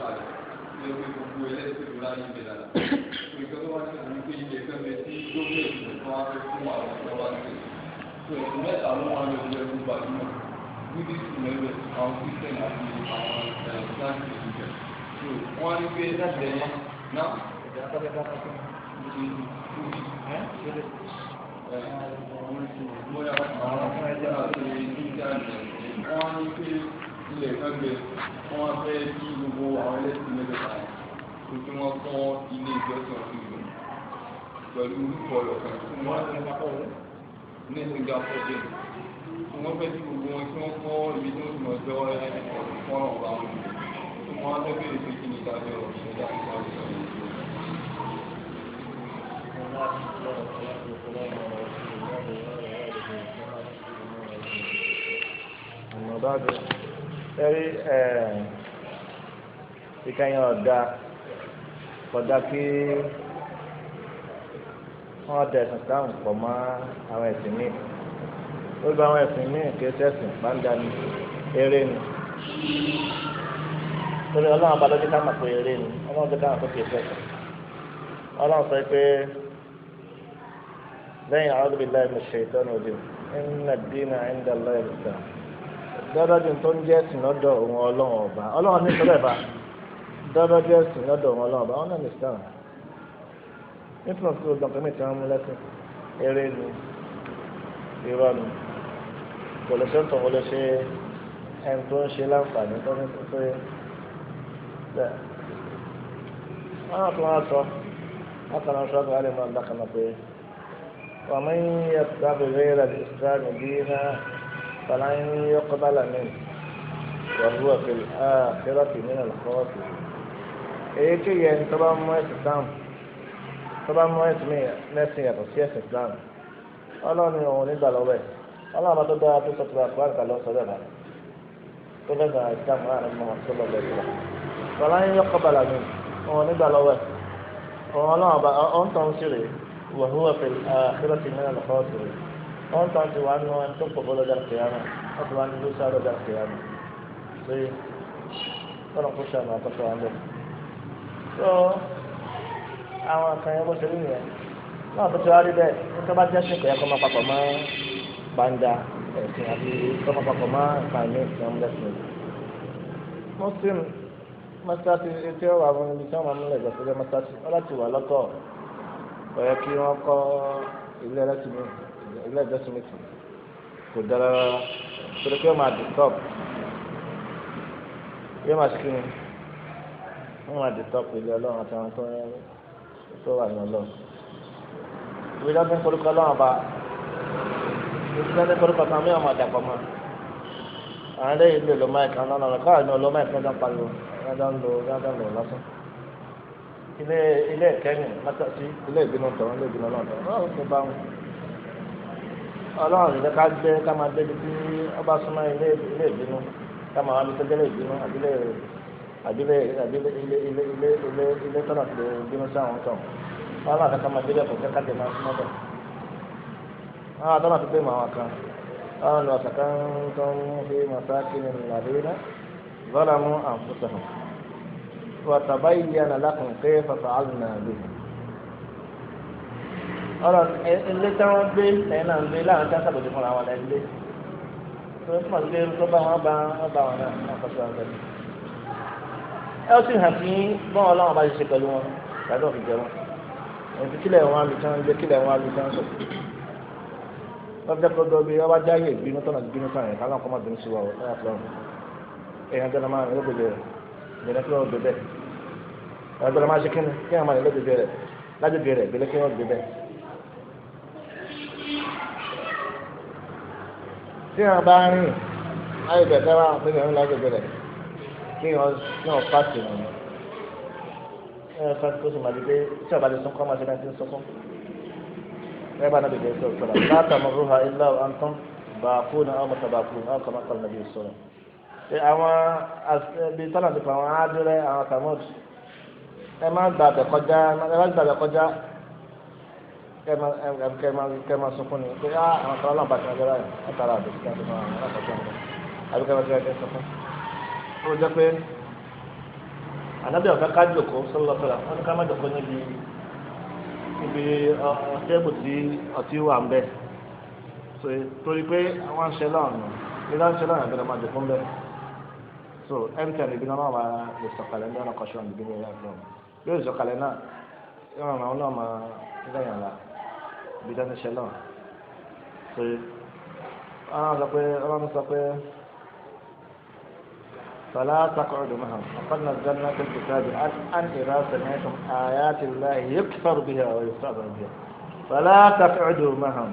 kalẹ̀ ní ẹgbẹ́ gbogbo ẹlẹ́sìn tó láyé ibẹ̀ dára. Nǹkan tó wá sí ní pé ilẹ̀ kan bẹ tí gómìnà tó wá fẹ́ fún àwọn ọ̀dọ́ wa ní. So ẹ̀sìn mẹ́ta ló wà lórí ẹgbẹ́ gbajúmọ̀. Buddhist mẹ́bẹ̀, àwọn Christian àti àwọn Islamic religion. So wọ́n á ní pé ẹ̀yẹ náà wọ́n ní pé ilẹ̀ kan bẹ wọ́n fẹ́ kí gbogbo àwọn ẹlẹ́sìn mẹ́tẹ̀ẹ̀ta yẹn tó tí wọ́n kọ́ ilé ìjọsìn ọ̀sìn ìlú pẹ̀lú orúkọ ọ̀kan tí wọ́n ní Singapore dé tí wọ́n fẹ́ kí gbogbo wọn tí wọ́n kọ́ ibi tí wọ́n ti mọ̀ jọ ọ̀sìn fún ọ̀rọ̀ àwọn tí wọ́n fẹ́ bèèrè pé kí ni ìdájọ́ ìṣẹ̀dá ìṣàlùsọ̀ Ọ̀nà bá ẹ̀rí ìkẹyìn ọ̀dà kọ̀dà kí wọ́n da ẹ̀sìn táwọn pọ̀ mọ́ àwọn ẹ̀sìn míì. Ó gba àwọn ẹ̀sìn míì kì í ṣẹ̀sìn pàǹdà ni eré ni. Torí Ọlọ́run ọba ló jẹ́ ká mọ̀ pé eré ni, Ọlọ́run jẹ́ ká mọ̀ pé kì í ṣẹ̀sìn. Ọlọ́run sọ pé lẹ́yìn a'udhu billahi minash shaitani rajim inna ad-dina 'inda Allahi al-Islam. Dọ́dọ́dún tó ń jẹ́ ẹ̀sìn lọ́dọ̀ òun Ọlọ́run ọba, Ọlọ́run ní sọ́dọ̀ ẹ̀bá, dọ́dọ́dún ẹ̀sìn lọ́dọ̀ òun Ọlọ́run ọba, ọ̀nà ní Islam. Nítorí tó gbọ̀n kẹ́mí tí wọ́n mú lẹ́sìn eré ni, irọ́ ni, kò lè ṣe ń tàn kò lè ṣe ẹni tó ń ṣe láǹfààní tó ní tó yẹ. Bẹ́ẹ̀ wọ́n á tún wá sọ, wọ́n kàn án sọ́kàn á lè máa bá kan náà pé ومن يتبع غير الإسلام دينا فلن يقبل منه وهو في الآخرة من الخاسرين. Èyíkéyìí ẹni tó bá mú ẹ̀sìn Islam tó bá mú ẹ̀sìn míì lẹ́sìn yàtọ̀ sí ẹ̀sìn Islam, Ọlọ́run ni òun nígbà lọ́wọ́ ẹ̀. Ọlọ́run bá tó dára tó sọ̀tún àkùrá nǹkan ló ń sọ bẹ́ẹ̀ bá tó fẹ́ gbà Islam láàrin mọ́ tó lọ lọ́wọ́ ẹ̀. فلن يقبل منه òun nígbà lọ́wọ́ ẹ̀. Òun Ọlọ́run bá ọ̀n tó ń ṣeré وهو في الآخرة من الخاسرين. Wọ́n tàn ti wà nù ẹni tó pọ̀ bọ́ lọ́jà kìyàmà, wọ́n ti wà nù lóṣà lọ́jà kìyàmà. Ṣé tọ́nà kó ṣàmì àkọsọ wa ń bẹ̀? Tó àwọn kan yẹn bó ṣe rí nìyẹn. Náà tó ti wá rí bẹ́ẹ̀, ní tó bá jẹ́ sìn kò yẹ kó máa papọ̀ mọ́ gbangba ẹ̀sìn àbí kó máa papọ̀ mọ́ ìpààyàn ìsìn ọmọlẹ́sìn. Muslim mọ́sálásí etí ọ̀rọ̀ àwọn ibi tí wọ́n máa ń múlẹ̀ ìgbàsọ́jọ́ mọ́sálásí wọ́n láti wà lọ́tọ̀. Ó yẹ kí wọ́n kọ́ ilé ẹlẹ́sìn mi ilé ìjọsìn mi kò dára rárá torí pé ó máa disturb, yóò máa ṣe kí ni wọ́n máa disturb ilé Ọlọ́run àti àwọn tó wà ní Ọlọ́run. Ibi tí wọ́n ti ń korúkọ Ọlọ́run ọba, ibi tí wọ́n ti ń korúkọ kan mí ọmọ àdàpọ̀ mọ́. Àwọn eléyìí lè lo máìkì, àwọn ọlọ́run káà ní ọlọ́ máìkì lọ́dọ̀ ń pariwo lọ́dọ̀ ń lo lọ́dọ̀ ń lò lásán. Ilé ilé ìkẹ́yìn mọ́tàsí ilé ìbínú tọ̀hún ilé ìbínú Ọlọ́run tọ̀hún Ọlọ́run tó bá wọn. Ọlọ́run ìjẹ́ ká gbé ká máa débi tí ọba súnmọ́ ilé ilé ìbínú ká máa wá bí tọ́jú ilé ìbínú àbílẹ̀ àbílẹ̀ àbílẹ̀ ilé ilé ilé ilé ilé tọ́nà tó bínú sáwọn tọ̀. Ọlọ́run àti ká máa débẹ̀ kò fẹ́ ká tẹ̀ máa súnmọ́ bẹ̀. Àwọn àtọ́nà tó gbé mọ́ àwọn kan. Ọlọ́run ni wasakantum fi masakin alladhina zalamu anfusahum watabayyana lakum kayfa fa'alna bihim. Ọ̀rọ̀ ilé tí wọ́n gbé ẹ̀yin náà ń gbé láwọn tí wọ́n sàbòjì fúnra wọn lẹ́yìn lé tó ń túmọ̀ sí pé tó bá wọn bá wọn bá wọn náà wọn kọ́ sí wọn bẹ́ẹ̀. Ẹ ó sì hàn sí bọ́n Ọlọ́run bá ṣe ṣe pẹ̀lú wọn pẹ̀lú òfin jẹ wọn èyí tí kílẹ̀ wọn lu tí wọ́n gbé kílẹ̀ wọn lu tí wọ́n sọ. Wọ́n fi jẹ́ kó bí ọba jáyé ìbínú tọ́nà ìbínú sáà yẹn káwọn kọ́ máa bínú sí wa ọ̀ láyà fúlọ́run. Èèyàn gbọ́dọ̀ máa rìn lógbèjì rẹ̀ ìbẹ̀rẹ̀ kí wọ́n gbé bẹ́ẹ̀. Èèyàn gbọ́dọ̀ máa ṣe kíni kí wọ́n máa rìn lógbèjì rẹ̀ lágbègbè rẹ̀ ìbẹ̀rẹ̀ kí wọ́n gbé bẹ́ẹ̀. Tí wọn bá rìn láyé bẹ̀rẹ̀ wá pé kí wọ́n lágbègbè rẹ̀ kí wọ́n pàṣẹ wọn. Kí wọ́n pàṣẹ tó sì máa di pé tí ọba ti sunkún máa ṣe náà ti ń sunkún. Ẹ bá náà bèbè sọ̀rọ̀ sọ̀rọ̀ látàmú ruha ilá antum bàákú ni àwọn mọ̀tàbàkú ni àwọn kàmá kàlù nàbí sọ̀rọ̀. Ṣé àwọn ibi tọ́lá ti pa àwọn ádúrẹ́ àwọn tàmọ́d ẹ má gbàgbẹ́ kọjá ẹ má gbàgbẹ́ kọjá kẹ ma sunkún ni pé àwọn kan ọlọ́run bá ti ọjọ́ báyìí látara àbẹ̀sí kan tó máa ń lákòókò ọ̀hún àbí kẹ ma ti ẹ̀kẹ́ sunkún. Ó jẹ́ pé Ànábì ọ̀fẹ́ ká jòkó sọ́lọ́sọ́lá wọ́n ní ká má jòkó níbi níbi tẹ́bù tí ọtí wà ń bẹ̀. Torí pé wọ́n ń ṣe lọ́ọ̀nù nígbà ń ṣe lọ́ọ̀nù àbẹ̀rẹ̀ máa jòkó ń bẹ̀. So mtn ibi náà máa lè sọ̀kalẹ̀ ń dáná kọ́ṣọ́ níbi ní ìyá àgbọ̀n yóò sọ̀kalẹ̀ náà yóò ràn án náà máa ń lẹ́yìn àlá ibi tó ń ṣe lọ́ọ̀nù. So ọlọ́run sọ pé فلا تقعدوا معهم وقد نزلنا في الكتاب أن إذا سمعتم آيات الله يكفر بها ويستهزأ بها فلا تقعدوا معهم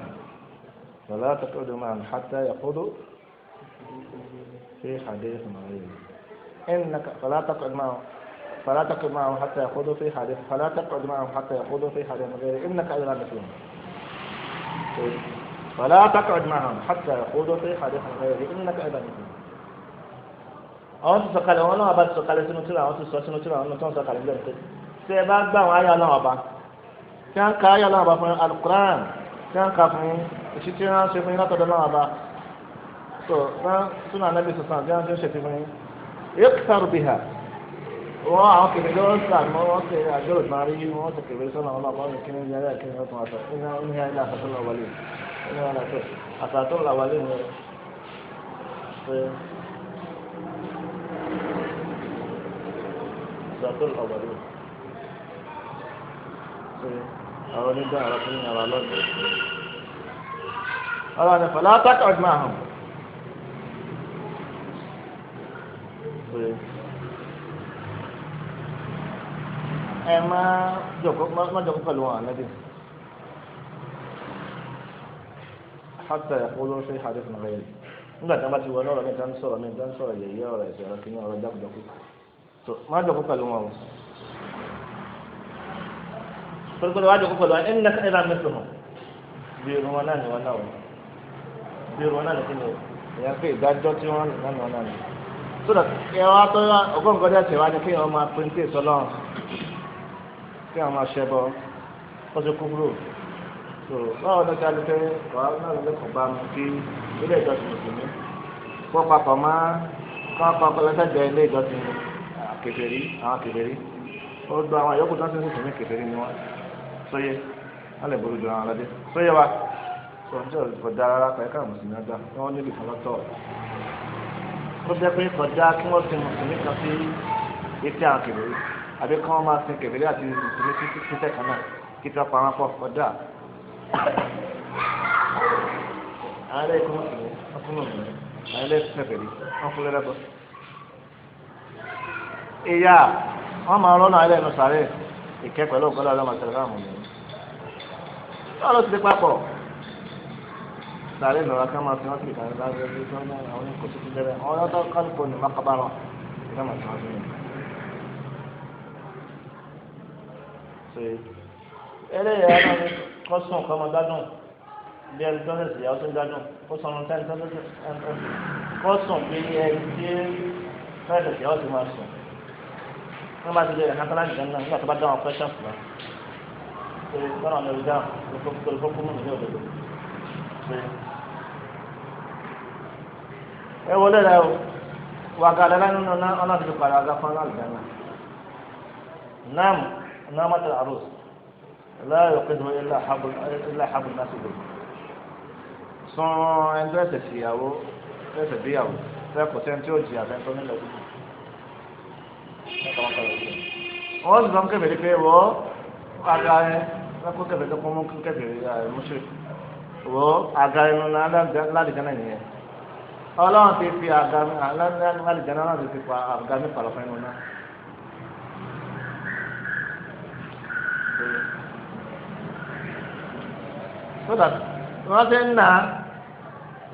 فلا تقعدوا معهم حتى يخوضوا في حديث غيره إنك فلا تقعد معهم فلا تقعد معهم حتى يخوضوا في حديث فلا تقعد معهم حتى يخوضوا في حديث غيره إنك إذا مثلهم فلا تقعد معهم حتى يخوضوا في حديث غيره إنك إذا مثلهم. Àwọn ti sọ̀kalẹ̀ wọn náà bá ti sọ̀kalẹ̀ sínú tírà àwọn ti sọ sínú tírà àwọn tó ń sọ̀kalẹ̀ níbẹ̀ pé tí ẹ bá gbà àwọn ayé Ọlọ́run ọba tí wọ́n ka ayé Ọlọ́run ọba fún alukuran tí wọ́n ka fún yín èsì tí wọ́n ṣe fún yín látọ̀dọ̀ Ọlọ́run ọba tó wọ́n sínú anábì sọ̀sán tí wọ́n ṣe fún yín yóò sáré bí ha wọ́n àwọn kèfèrí lọ́wọ́ sà mọ́ wọ́n ṣe àjọyọ̀ ìgbà rí wọ́n ṣe kèfèrí sọ́nà Ọlọ́run ọba kí ní yàrá kí ní ọ̀tún àṣà ní ilé àṣà tó lọ wọlé ní àṣà tó lọ wọlé àwọn onígbà ọ̀rọ̀ fún yàrá lọ́dọ̀ ọ̀rọ̀ ní fọlá taq'ud ma'ahum. Ẹ má jòkó pẹ̀lú wọn ànábì hatta yaqulu fi hadithin ghayri nígbà tí wọ́n bá ti wọ ọ̀rọ̀ mi tán sọ̀rọ̀ mi tán sọ̀rọ̀ yẹ̀yẹ́ ọ̀rọ̀ ẹ̀sẹ̀ ọ̀rọ̀ kìíní ọ̀rọ̀ jákujàku tó má jòkó pẹ̀lú wọn o. Torí wá jòkó pẹ̀lú wọn innaka idhan mithluhum bí irun wọn náà ni wọn náà wọ bí irun wọn náà ni kí ni o ìyẹn pé ìdájọ́ tí wọ́n náà ni wọn náà ni. So that ẹ wá tó ọgọ́ngọ́ dẹ̀ tẹ̀ wá ní kéèyàn máa pín tí èso lọ́rùn kí àwọn máa ṣẹbọ kó ṣe kúkúrò. So báwo ló ṣe alẹ́ wàá náà lè kọ̀ bá mu kí ilé ìjọsìn mùsùlùmí kó papọ̀ mọ́ kó papọ̀ lọ́sẹ̀gbẹ̀ ilé ìjọsìn kèfèrí àwọn kèfèrí ó dún àwọn àyọkù tó ń sìn mùsùlùmí kèfèrí ni wọ́n sóyè wọ́n lè burú ju àwọn ọlọ́dẹ sóyè wa sọ ní sọ̀rọ̀ kò dára rárá pẹ̀lú káwọn mùsùlùmí ọjà wọ́n níbi kan lọ́tọ̀ ó jẹ́ pé kọjá kí wọ́n sin mùsùlùmí kan sí etí àwọn kèfèrí àbí kí wọ́n máa sin kèfèrí àti mùsùlùmí sí títẹ̀ kan náà kí tí wọ́n pa wọn pọ̀ kọjá. Àwọn ẹlẹ́yìn kún mùsùlùmí wọ́n fún mùsùlùmí àwọn ẹlẹ́yìn kèfèrí wọ́n fún lẹ́lẹ́bọ̀. Ìyá wọ́n máa rọ́nà ẹlẹ́nu sàrẹ́ ìkẹ́ pẹ̀lú ògbọ́dọ̀ ọlọ́mọ sẹ̀rẹ̀ fáwọn mùsùlùmí. Báwo ló ti di papọ̀? Sàrẹ́ ìnura ká máa fi wọ́n sí ìkànnì láti ẹgbẹ́ tó ń àwọn oníkòsí ti bẹ̀rẹ̀ àwọn ọlọ́dọ́ kálukú ní mákàbárọ̀ ìfẹ́ màá ti wọ́n sí mi. Eléyìí ẹ̀rọ ni kó sùn kó máa gbádùn bí ẹni tó ń sèse ìyàwó tó ń gbádùn kó sùn ọ̀run tẹ́ni tó ń sèse kó sùn bí ẹni tí fẹ́ẹ́ sèse ìyàwó tó máa sùn. Wọ́n bá ti lè rẹ̀ náà láti jẹun náà nígbà tó bá dá wọn questions lọ. Ṣé lọ́nà mi ò dáhùn lórí kókó mú mi ní òdodo. Ṣé ẹ wọlé rẹ o wàgà lẹ́la nínú náà ọ̀nà àti ìpàdé àga fún aláàlú náà. Nam namat al-arus la yuqidhu illa habl illa habl nas bi. Sọ ẹni tó ẹsẹ̀ fìyàwó ẹsẹ̀ bíyàwó fẹ́ kò sẹ́ni tí ó jìyà fẹ́ tó nílẹ̀ dúdú. Wọ́n sì sọ fún kẹfẹ́ pé wọ́ àga ẹ wọ́n kó kẹfẹ́ tó kọ́ mú kẹfẹ́ mùsùlùmí wọ́ àga inú ládìjọ́ náà nìyẹn. Ọlọ́run ti fi àga ládìjọ́ náà ti fi pa àga mi pàlọ́ fún inú náà. So that wọ́n ti ń nà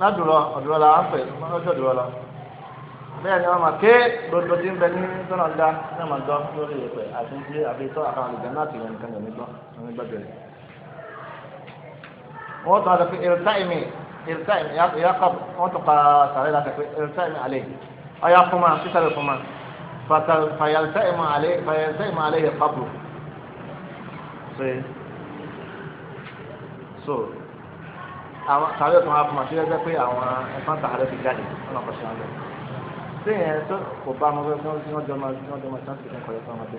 ládùúrọ̀ ọ̀dùrọ̀ la wọ́n pè lọ́jọ́ ọ̀dùrọ̀ lọ. Bẹ́ẹ̀ ni wọ́n máa ké gbogbo tí ń bẹ ní tọ́nà ń dá ní ọmọ dán lórí ìpè àti tí àbí tọ́ àkàrà àlùjá náà ti yẹn nìkan ní gbọ́ ní gbọ́ bẹ̀rẹ̀. Wọ́n tún àti pé ìrìtáìmì ìrìtáìmì ìyákọ̀ wọ́n tún pa sàrẹ́ láti pé ìrìtáìmì àlẹ́ ọ̀yà fún ma sísàlẹ̀ fún ma fàyàlítàìmì àlẹ́ yẹ pàbò. So àwọn sàrẹ́ tó wá fún ma tí wọ́n jẹ́ pé àwọn ẹ̀fọn tààrẹ́ ti jáde wọ́n lọ kọ́ sí wọn bẹ́ẹ̀. Téèyàn tó kò bá ọmọ fẹ́ kí wọ́n jọ máa kí wọ́n jọ máa sáǹtì kan kọ̀ọ̀yọ́ fún ọmọdé.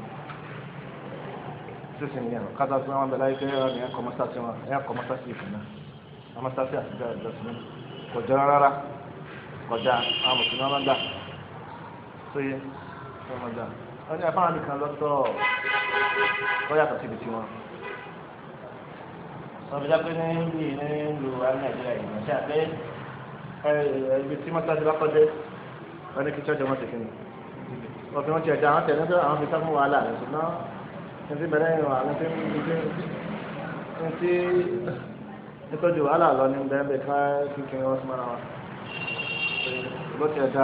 Sísìn yẹn kátà tí wọ́n bẹ láyé pé ẹ̀rọ yẹn kọ́ mọ́sáàsì wọn ẹ̀yà kọ́ mọ́sáàsì ìfún náà. Mọ́sáàsì àti bẹ́ẹ̀ lọ́sùn náà kò jọ rárá kọjá àwọn mùsùlùmí máa ń gbà. Sóyè wọ́n máa gbà. Wọ́n ní afárá nìkan lọ́tọ̀ ó yàtọ̀ síbi tiwọn. Wọ́n fi dápẹ́ ní bí ní ìlú Nàìjíríà yìí ṣe àpé ibi tí mọ́sáàsì bá kọ́dé wọ́n ní kí church ọmọ tẹ̀kínì. Wọ́n fi wọ́n ti ẹ̀dá àwọn tẹ̀lé nítorí àwọn fi sá fún wàhálà rẹ̀ ṣùgbọ́n ní ti bẹ̀rẹ̀ ìwà ní ti ní ti nítorí wàhálà lọ ní bẹ́ẹ̀ bẹ́ẹ̀ ká kíkiri wọ́n súnmọ́ra wọn. Bó ti ẹ̀dá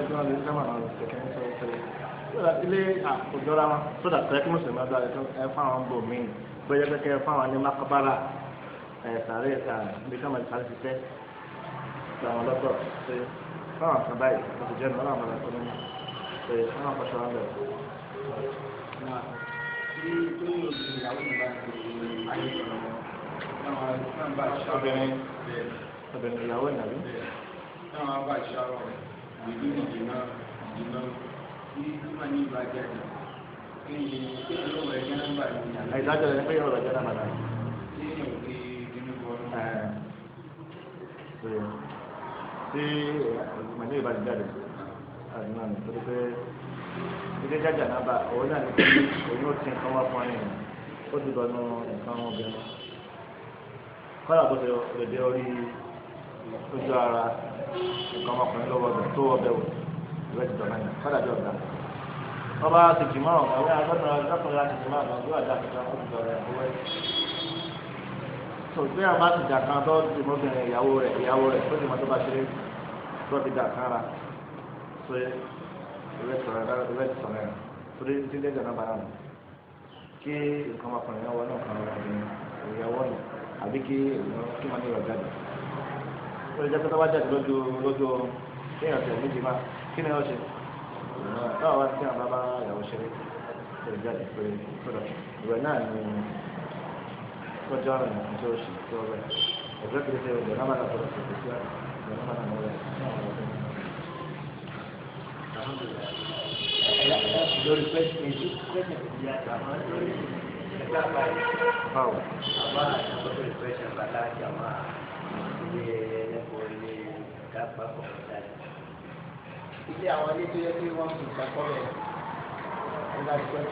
tí wọ́n lè sábà máa tẹ̀kínì sọ pé ilé àkójọra wọn sódà tẹ́ kí mùsùlùmí ọdún àti ẹ fáwọn bò míì bóyá pé kẹ́ fáwọn ní makabara ẹ̀ sàré ibi ká máa sàré ṣiṣẹ́ làwọn lọ́tọ̀ ṣe fáwọn kan báyìí wọ́n ti jẹ́ ní ọlọ́run àbàlà tó ní ṣe fáwọn kan ṣọlá bẹ̀rẹ̀. Obìnrin obìnrin ìyàwó ìyàwó. Táwọn bá ṣàrọ̀ rẹ̀ ìlú ìdènà ìdènà tí máa ní ìbá jáde kí ni kí ni ó wẹ̀ jẹ́ nọ́mbà ní àná. Ìdájọ́ rẹ̀ pé yóò rẹ̀ jẹ́ nọ́mbà náà. Tí èèyàn ò fi inú bọ́ Tí ìmọ̀lẹ́ ìbá ti jáde àdúrà ní torí pé ilé jájà náà bá òun náà ní kí òun ó ti nǹkan wá fún ẹ̀yìn ó ti bọ̀ nù nǹkan obìnrin. Kọ́lá bó ṣe lè dé orí ojú ara nǹkan ọmọkùnrin ló wọbẹ̀ tó wọbẹ̀ wò ìwé ti dọ̀nà yẹn kọ́lá bí ọ̀gá. Wọ́n bá ti jìmọ̀ ọ̀gá agbọ́dọ̀ agbọ́dọ̀ láti jìmọ̀ àgbà ọ̀gá àdá kankan ó ti dọ̀rọ̀ ẹ̀ owó ẹ̀. Tó bí àwọn bá ti dà kan tó ti mọ obìnrin ìyàwó rẹ̀ tó ti mọ tó bá ṣeré tó ti dà kan ra so ìwé ti sọ̀rọ̀ ẹ̀ torí ti lé jọ̀nà bàrà nù kí nǹkan ọmọkùnrin yẹn wọ náà kan obìnrin ìyàwó nù àbí kí kí wọn ní ìwà jáde. Ó lè jẹ́ pé tó bá jáde lójú lójú kéèyàn tẹ̀ méjì máa kí ni ó ṣe? Báwo wá sí àwọn bàbá ìyàwó ṣeré tó lè jáde pé sọ̀rọ̀ ìwẹ̀ náà ni tọ́jú ọ̀rọ̀ yẹn tó ṣe tó rẹ̀ ẹ̀gbẹ́ kìí ṣe ìwẹ̀ náà bá dà sọ̀rọ̀ sí ìwẹ̀ náà bá dà lọ́wọ́ lórí pẹ́sìtì pẹ́sìtì ti yàtọ̀ àmọ́ lórí ẹgbẹ́ àbáyé. Báwo? Àbá àtàkọ́tò ìpẹ́sẹ̀ bàtà àjàmá ilé ẹ̀kọ́ ilé kápá kọ̀ọ̀tà. Ilé àwọn ilé tó yẹ kí wọ́n fi nǹkan kọ́ bẹ̀ nígbà tí wọ́n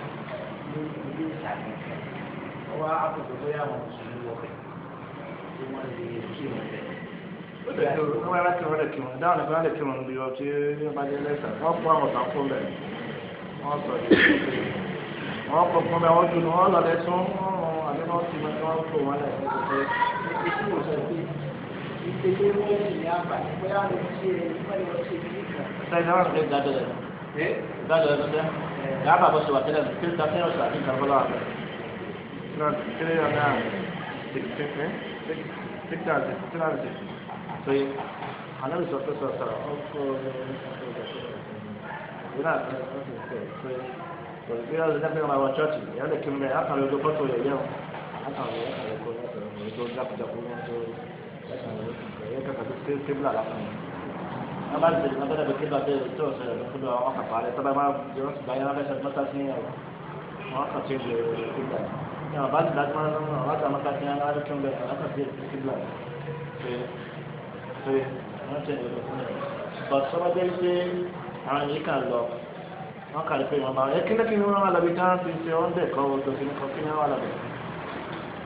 ní ilé ìsàlẹ̀ kan. Wọ́n wá àkókò tó yà wọ́n mùsùlùmí wọ̀ bẹ̀ tí wọ́n lè kí wọn bẹ̀. Wọ́n bá kí wọ́n lè kí wọn dáhùn nípa lè kí wọn bí ọtí bá dé lẹ́sà wọ́n kó àwọn ọ̀tá fún bẹ̀ wọ́n sọ yìí wọ́n kó fún bẹ̀ wọ́n dùn wọ́n lọ lẹ́sùn wọ́n àbí wọ́n ti mọ wọ́n kó wọn lẹ̀ Ètò ìwòsàn pé ìpele wọ́n sì ní àǹfààní bóyá lè ṣe wọ́n lè ṣe kí nìkan. Sẹ́yìn náà lè dájọ́ rẹ̀ dájọ́ rẹ̀ lọ́sẹ̀ yàrá bàbá ṣe wà tẹ́lẹ̀ kí ló ta ọ̀sẹ̀ àti nǹkan bọ́lá rẹ̀ 366 so anabi sọ pé sọ̀rọ̀ ọkọ̀ ìwé náà ṣe bí wọ́n ṣe dápẹ́ máa wọ ṣọ́ọ̀ṣì ìyá lè kí n bẹ akàrẹ̀ ojú fọ́tò rẹ̀ yẹn akàrẹ̀ akàrẹ̀ kó akàrẹ̀ tó jákujáku wọn tó akàrẹ̀ kàkà tó kébìlà lásán wọn bá ti tẹ̀lé wọn bá dàbí kébìlà tó tó ọ̀sẹ̀ rẹ̀ kébìlà wọn kà parẹ́ tọ́ba máa jẹ́ wọ́n ti gbà yẹn wọn fẹ́ sọ mọ́tà sí yẹn wọn kà tó ìgbè kébìlà yẹn wọn bá ti dájú wọn bá ti mọ́tà sí yẹn wọn kà tó kébìlà ṣe wọ́n tẹ̀lé ọ̀dọ̀ fún mi. But sọ́ba jẹ́ pé àwọn yìí kàn lọ wọ́n kàrí pé wọ́n bá ẹ kí ní kí ni wọ́n wà lábẹ́ tí wọ́n ti ṣe wọ́n bẹ̀ kọ́ odò kí ni kọ́ kí ni wọ́n wà lábẹ́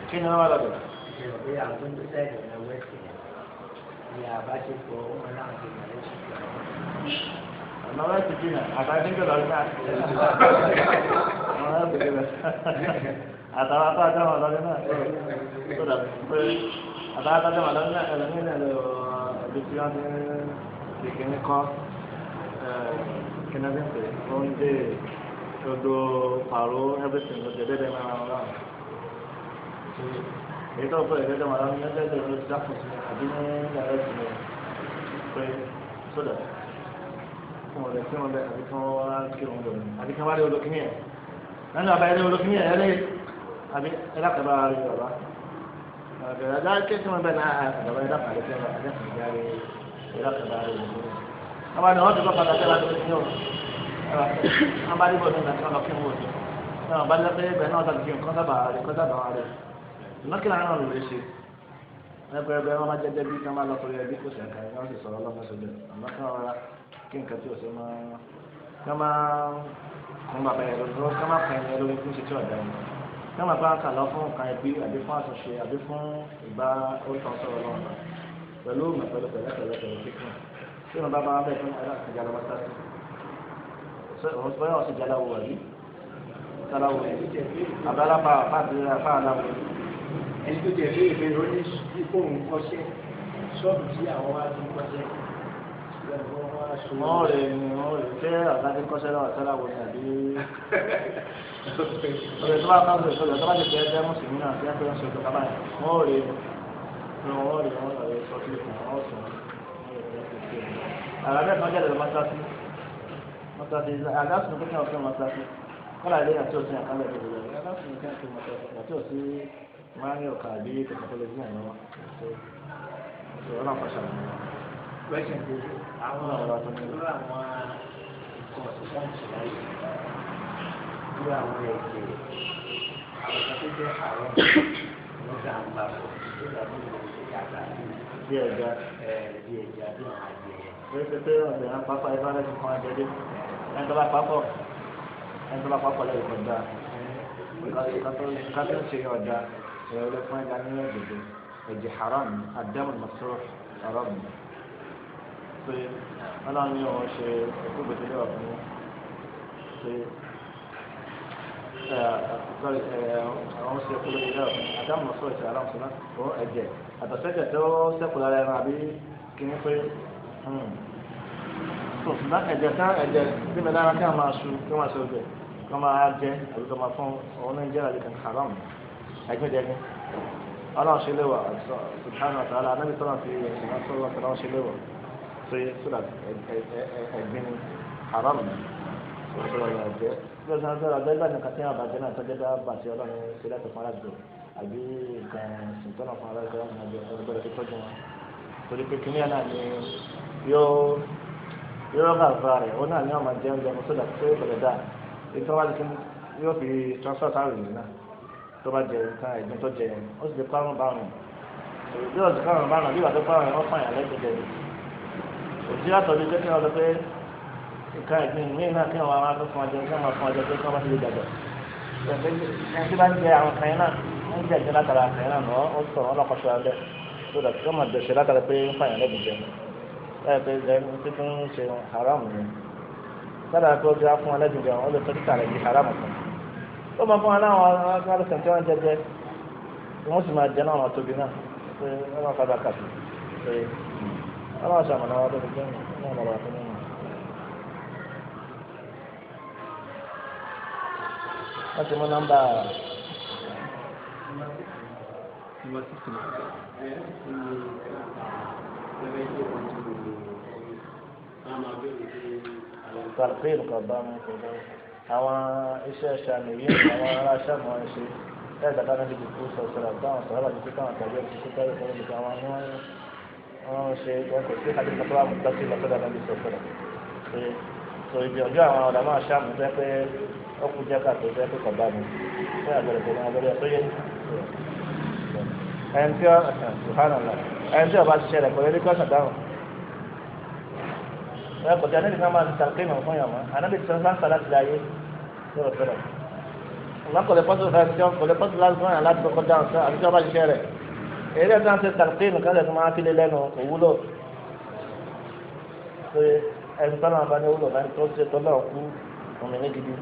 kí ni wọ́n wà lábẹ́. Ìṣẹ̀lẹ̀ pé àwọn tó ń gbé sáìdì ọ̀nà wẹ́ẹ̀sì yẹn ni àbáṣepọ̀ wọn láwọn ti mọ̀ lẹ́sùn tó. Ọ̀nà wẹ́ẹ̀sì jìnnà àtàwọn tí ń gbé lọ́dún náà. Ọ̀nà wẹ́ẹ̀sì jìnnà àtàwọn àtàwọn lọ́dún náà tó dà pé àtàwọn àtàwọn lọ́dún náà ẹlòmíín náà lọ ibi tí wọ́n ti ń kíní kọ́ kíní bí ń pè oúnjẹ odò pàrọ̀ everything ló jẹ déédéé máa ń rán èyí tó pé ìdẹ́jọ́ máa ń lẹ́jọ́ ló ti dákùn sí àbí ní yàrá ìsinmi pé sódà fún ọ̀rẹ́ tí wọ́n bẹ àbí kí wọ́n wá kí wọ́n lò ní àbí kí wọ́n wá rí olókìní ẹ̀ lẹ́nu àbáyé rí olókìní ẹ̀ ẹ̀rẹ́ àbí ẹ̀dàkàbà rí bàbá àbẹ̀rẹ̀ ajá kí wọ́n bẹ náà àbẹ̀rẹ̀ ẹ̀dàkàbà rí ẹ̀dàkàbà rí ẹ̀dàkàbà rí Wọ́n bá ní wọ́n ti kọ́ padà sí aláàbò ní òun. Wọ́n bá dìbò ní ìgbà tí wọ́n lọ kí wọ́n òjò. Wọ́n bá dé pé ibẹ̀ náà tàbí nǹkan sábà rẹ̀ kọ́ sábà rẹ̀. Ìnákìlá náà lè ṣe. Ẹgbẹ́ ẹgbẹ́ wọn bá jẹ́jẹ́ bí kí wọ́n bá lọ sórí ẹbí kò sí ẹ̀ka ẹ̀ wọ́n sì sọ̀rọ̀ ọlọ́mọ sójú ẹ̀. Àmọ́ kí wọ́n rọra kí nǹkan tí ò sí máa kí wọ́n máa kún bàbá yẹn lórí kí wọ́n máa pẹ̀ yẹn lórí fún ṣe tí ọ̀dà yẹn. Kí wọ́n máa bá kà lọ fún nǹkan ẹbí àbí fún àtúnṣe àbí fún ìbá orúkọ sọ̀rọ̀ lọ́wọ́ pẹ̀lú òmò pẹ̀lú pẹ̀lẹ́pẹ̀lẹ́ pẹ̀lú kíkún. Tí wọ́n bá bá bẹ́ẹ̀ fún ẹ̀rọ àti ìjàlọ́ mọ́tàsí. Òun bóyá wọ́n sì jaláwo àbí? Jaláwo àbálàpà àfáàdé àfáàláwo. Ẹni tó jẹ ìbéèrè pé ó ní ipò òun kọ́ṣẹ́ ṣọ́ọ̀bù tí àwọn wá ti ń kọ́ṣẹ́. Wọ́n rè ni wọ́n rè ṣé ọ̀gá ti ń kọ́ṣẹ́ lọ́wọ́ sẹ́láwo ni àbí. Ọ̀rẹ́ tó bá kọ́ ọ̀rẹ́ tó bá ti fẹ́ jẹ́ mùsùlùmí náà tí wọ́n fẹ́ ń ṣe ìjọba báyìí. Wọ́n rè ni wọ́n rè wọ́n rè sọ sí ìfún wọn sùn. Àràbẹ̀ kan jáde lọ mọ́sáàsì. Mọ́sáàsì àdásùn pé kí wọ́n fẹ́ mọ́sáàsì. Kọ́lá ilé àti òsín àkálẹ̀ tó lọ. Àdásùn kí wọ́n fẹ́ mọ́sáàsì àti òsín máa ń yọ ọ̀kà àbí kẹ̀kẹ́ tó lè dín àná wọn. Ṣé ọlọ́run kọ́ ṣàlàyé? Question ti àwọn ọ̀rọ̀ àwọn nǹkan ọ̀sìn sáà ń ṣe láyé bí àwọn ẹ̀jẹ̀ àwọn kan tó jẹ́ àwọn wọ́n dà ń bá bọ̀ tó dàbí ìdàgbà Bí ẹja. Bí ẹja bí àwọn adìẹ. Wọ́n ṣe pé ọ̀sẹ̀ náà pápá ibà rẹ̀ ti kún ajẹ́dé. Ẹni tó bá pápọ̀ ẹni tó bá pápọ̀ lẹ́yìn kọjá. Nǹkan tó ń ṣe ọ̀dà ẹ̀rọ lè fún ẹja ní ẹ̀jẹ̀ ẹ̀jẹ̀ haram àdámù masoro haram ni. Pé ọlọ́run ní òun ṣe ẹ̀kú gbèsè lẹ́wà fún yín. Pé àwọn ṣe ẹ̀kú gbèsè lẹ́wà fún yín. Àdámù masoro ṣe haram ṣe náà ó ẹ̀jẹ̀ àtọ̀sẹ́jẹ̀ tó ṣẹ́kù lára ẹran àbí kíní pé tó ṣùgbọ́n ẹ̀jẹ̀ tán ẹ̀jẹ̀ tí mi lára kí wọ́n máa ṣu kí wọ́n máa ṣe ọbẹ̀ kí wọ́n máa jẹ àbí kí wọ́n máa fún òun ní jẹ́ àbí kan haram ẹ̀gbẹ́ jẹ́ ní. Ọlọ́run ṣe léwọ̀ subhanahu wa ta'ala anábì sọ́nà fi ẹ̀sìn náà sọ́nà sọ́nà ṣe léwọ̀ so so that ẹ̀gbin haram ni sọ̀rọ̀ yà jẹ́ bí ọ̀sán sọ̀rọ̀ ọ̀dọ́ ìgbà nìkan tí wọ́n bàjẹ́ náà tọ́jú bá bàtí ọlọ́run ṣe láti fún aláàbò àbí nǹkan sìntọ́nà fún aláàbò ọ̀gbọ́dọ̀ tó tọ́jú wọn torí pé kìnìún náà ni yóò yóò rọ́gà fúnra rẹ̀ ó náà ní ọmọ jẹun jẹun sódà tó yóò kọ̀dọ̀ dáa ètò wọn ti yóò fi transfer sáré yìí náà tó bá jẹ nǹkan ẹ̀gbin tó jẹ yẹn ó sì ti parun bárun bí ó sì parun bárun bí ìwà tó parun yẹn wọ́n fún àyàn lẹ́gbẹ̀ẹ́ jẹ òsì àtọ̀jú pé kí wọ́n sọ pé nǹkan ẹ̀gbin míì náà kí wọ́n máa fún ọjọ́ kí wọ́n máa fún ọjọ́ pé kí wọ́n bá ti lè dàgbà ẹni tí bá ń jẹ àwọn kan yẹn náà ń jẹ ẹ̀jẹ̀ látara kan yẹn náà lọ́ ó sọ̀rọ̀ ọlọ́kọ̀ṣọ́ abẹ́ tó dà kí wọ́n máa dẹ̀ṣẹ̀ látara pé ń fàyàn lẹ́bi jẹun láì pé ẹni tí tó ń ṣe haram ni sábà pé ó ti wá fún wọn lẹ́bi jẹun ó lè tọ́jú tààrẹ̀ di haram kan ó máa fún wọn láwọn alùpùpù tí wọ́n jẹjẹ wọ́n sì máa jẹ náà wọn tóbi náà pé wọ́n máa fàdà kàtó pé wọ́n máa ṣàmùnà wọn tóbi jẹun náà lọ́wọ́ tó nínú. Wọ́n ti mú nọ́mbà. Number 69. Talqin kò bá mu kò bá mu. Àwọn iṣẹ́ ṣàmìyí àwọn ará ṣàmù wọn ṣe láì dàgbà náà dìbò kú sọ̀rọ̀ táwọn sọ̀rọ̀ àti táwọn tàbí ẹ̀sìn tó tẹ́lẹ̀ tẹ́lẹ̀ nípa àwọn ni wọ́n ṣe wọn kò sí àti nípa tó wà mú tọ́sí lọ́sọ̀dọ̀ náà bí sọ̀rọ̀ ṣe sọ ibi ọjọ́ àwọn ọ̀dà máa ṣàmù jẹ́ pé ó kú jẹ́ káàtó jẹ́ pé kò bá mu fún àgbẹ̀rẹ̀ tó máa lórí ẹ̀ tó yẹ ẹni tí ó subhanallah ẹni tí ó bá ṣiṣẹ́ rẹ̀ kò lè rí kọ́sàn dáhùn ẹ kò tí anábì kan máa ti tàlùkì nù fún yàrá anábì tí wọn sá láti láyé lọ́rọ̀ tọ́lọ̀ wọn kò lè pọ́sù fẹ́ tí wọn kò lè pọ́sù láti fún yàrá láti kọ́kọ́ dáhùn sí àti tí wọn bá ṣiṣẹ́ rẹ̀ èyí lẹ́yìn tí wọn ti tàlùkì nù kálẹ̀ tó máa fi lé lẹ́nu kò wúlò pé ẹni tọ́lá bá ní wúlò báyìí tó ṣe tọ́lá kú omi ní gidi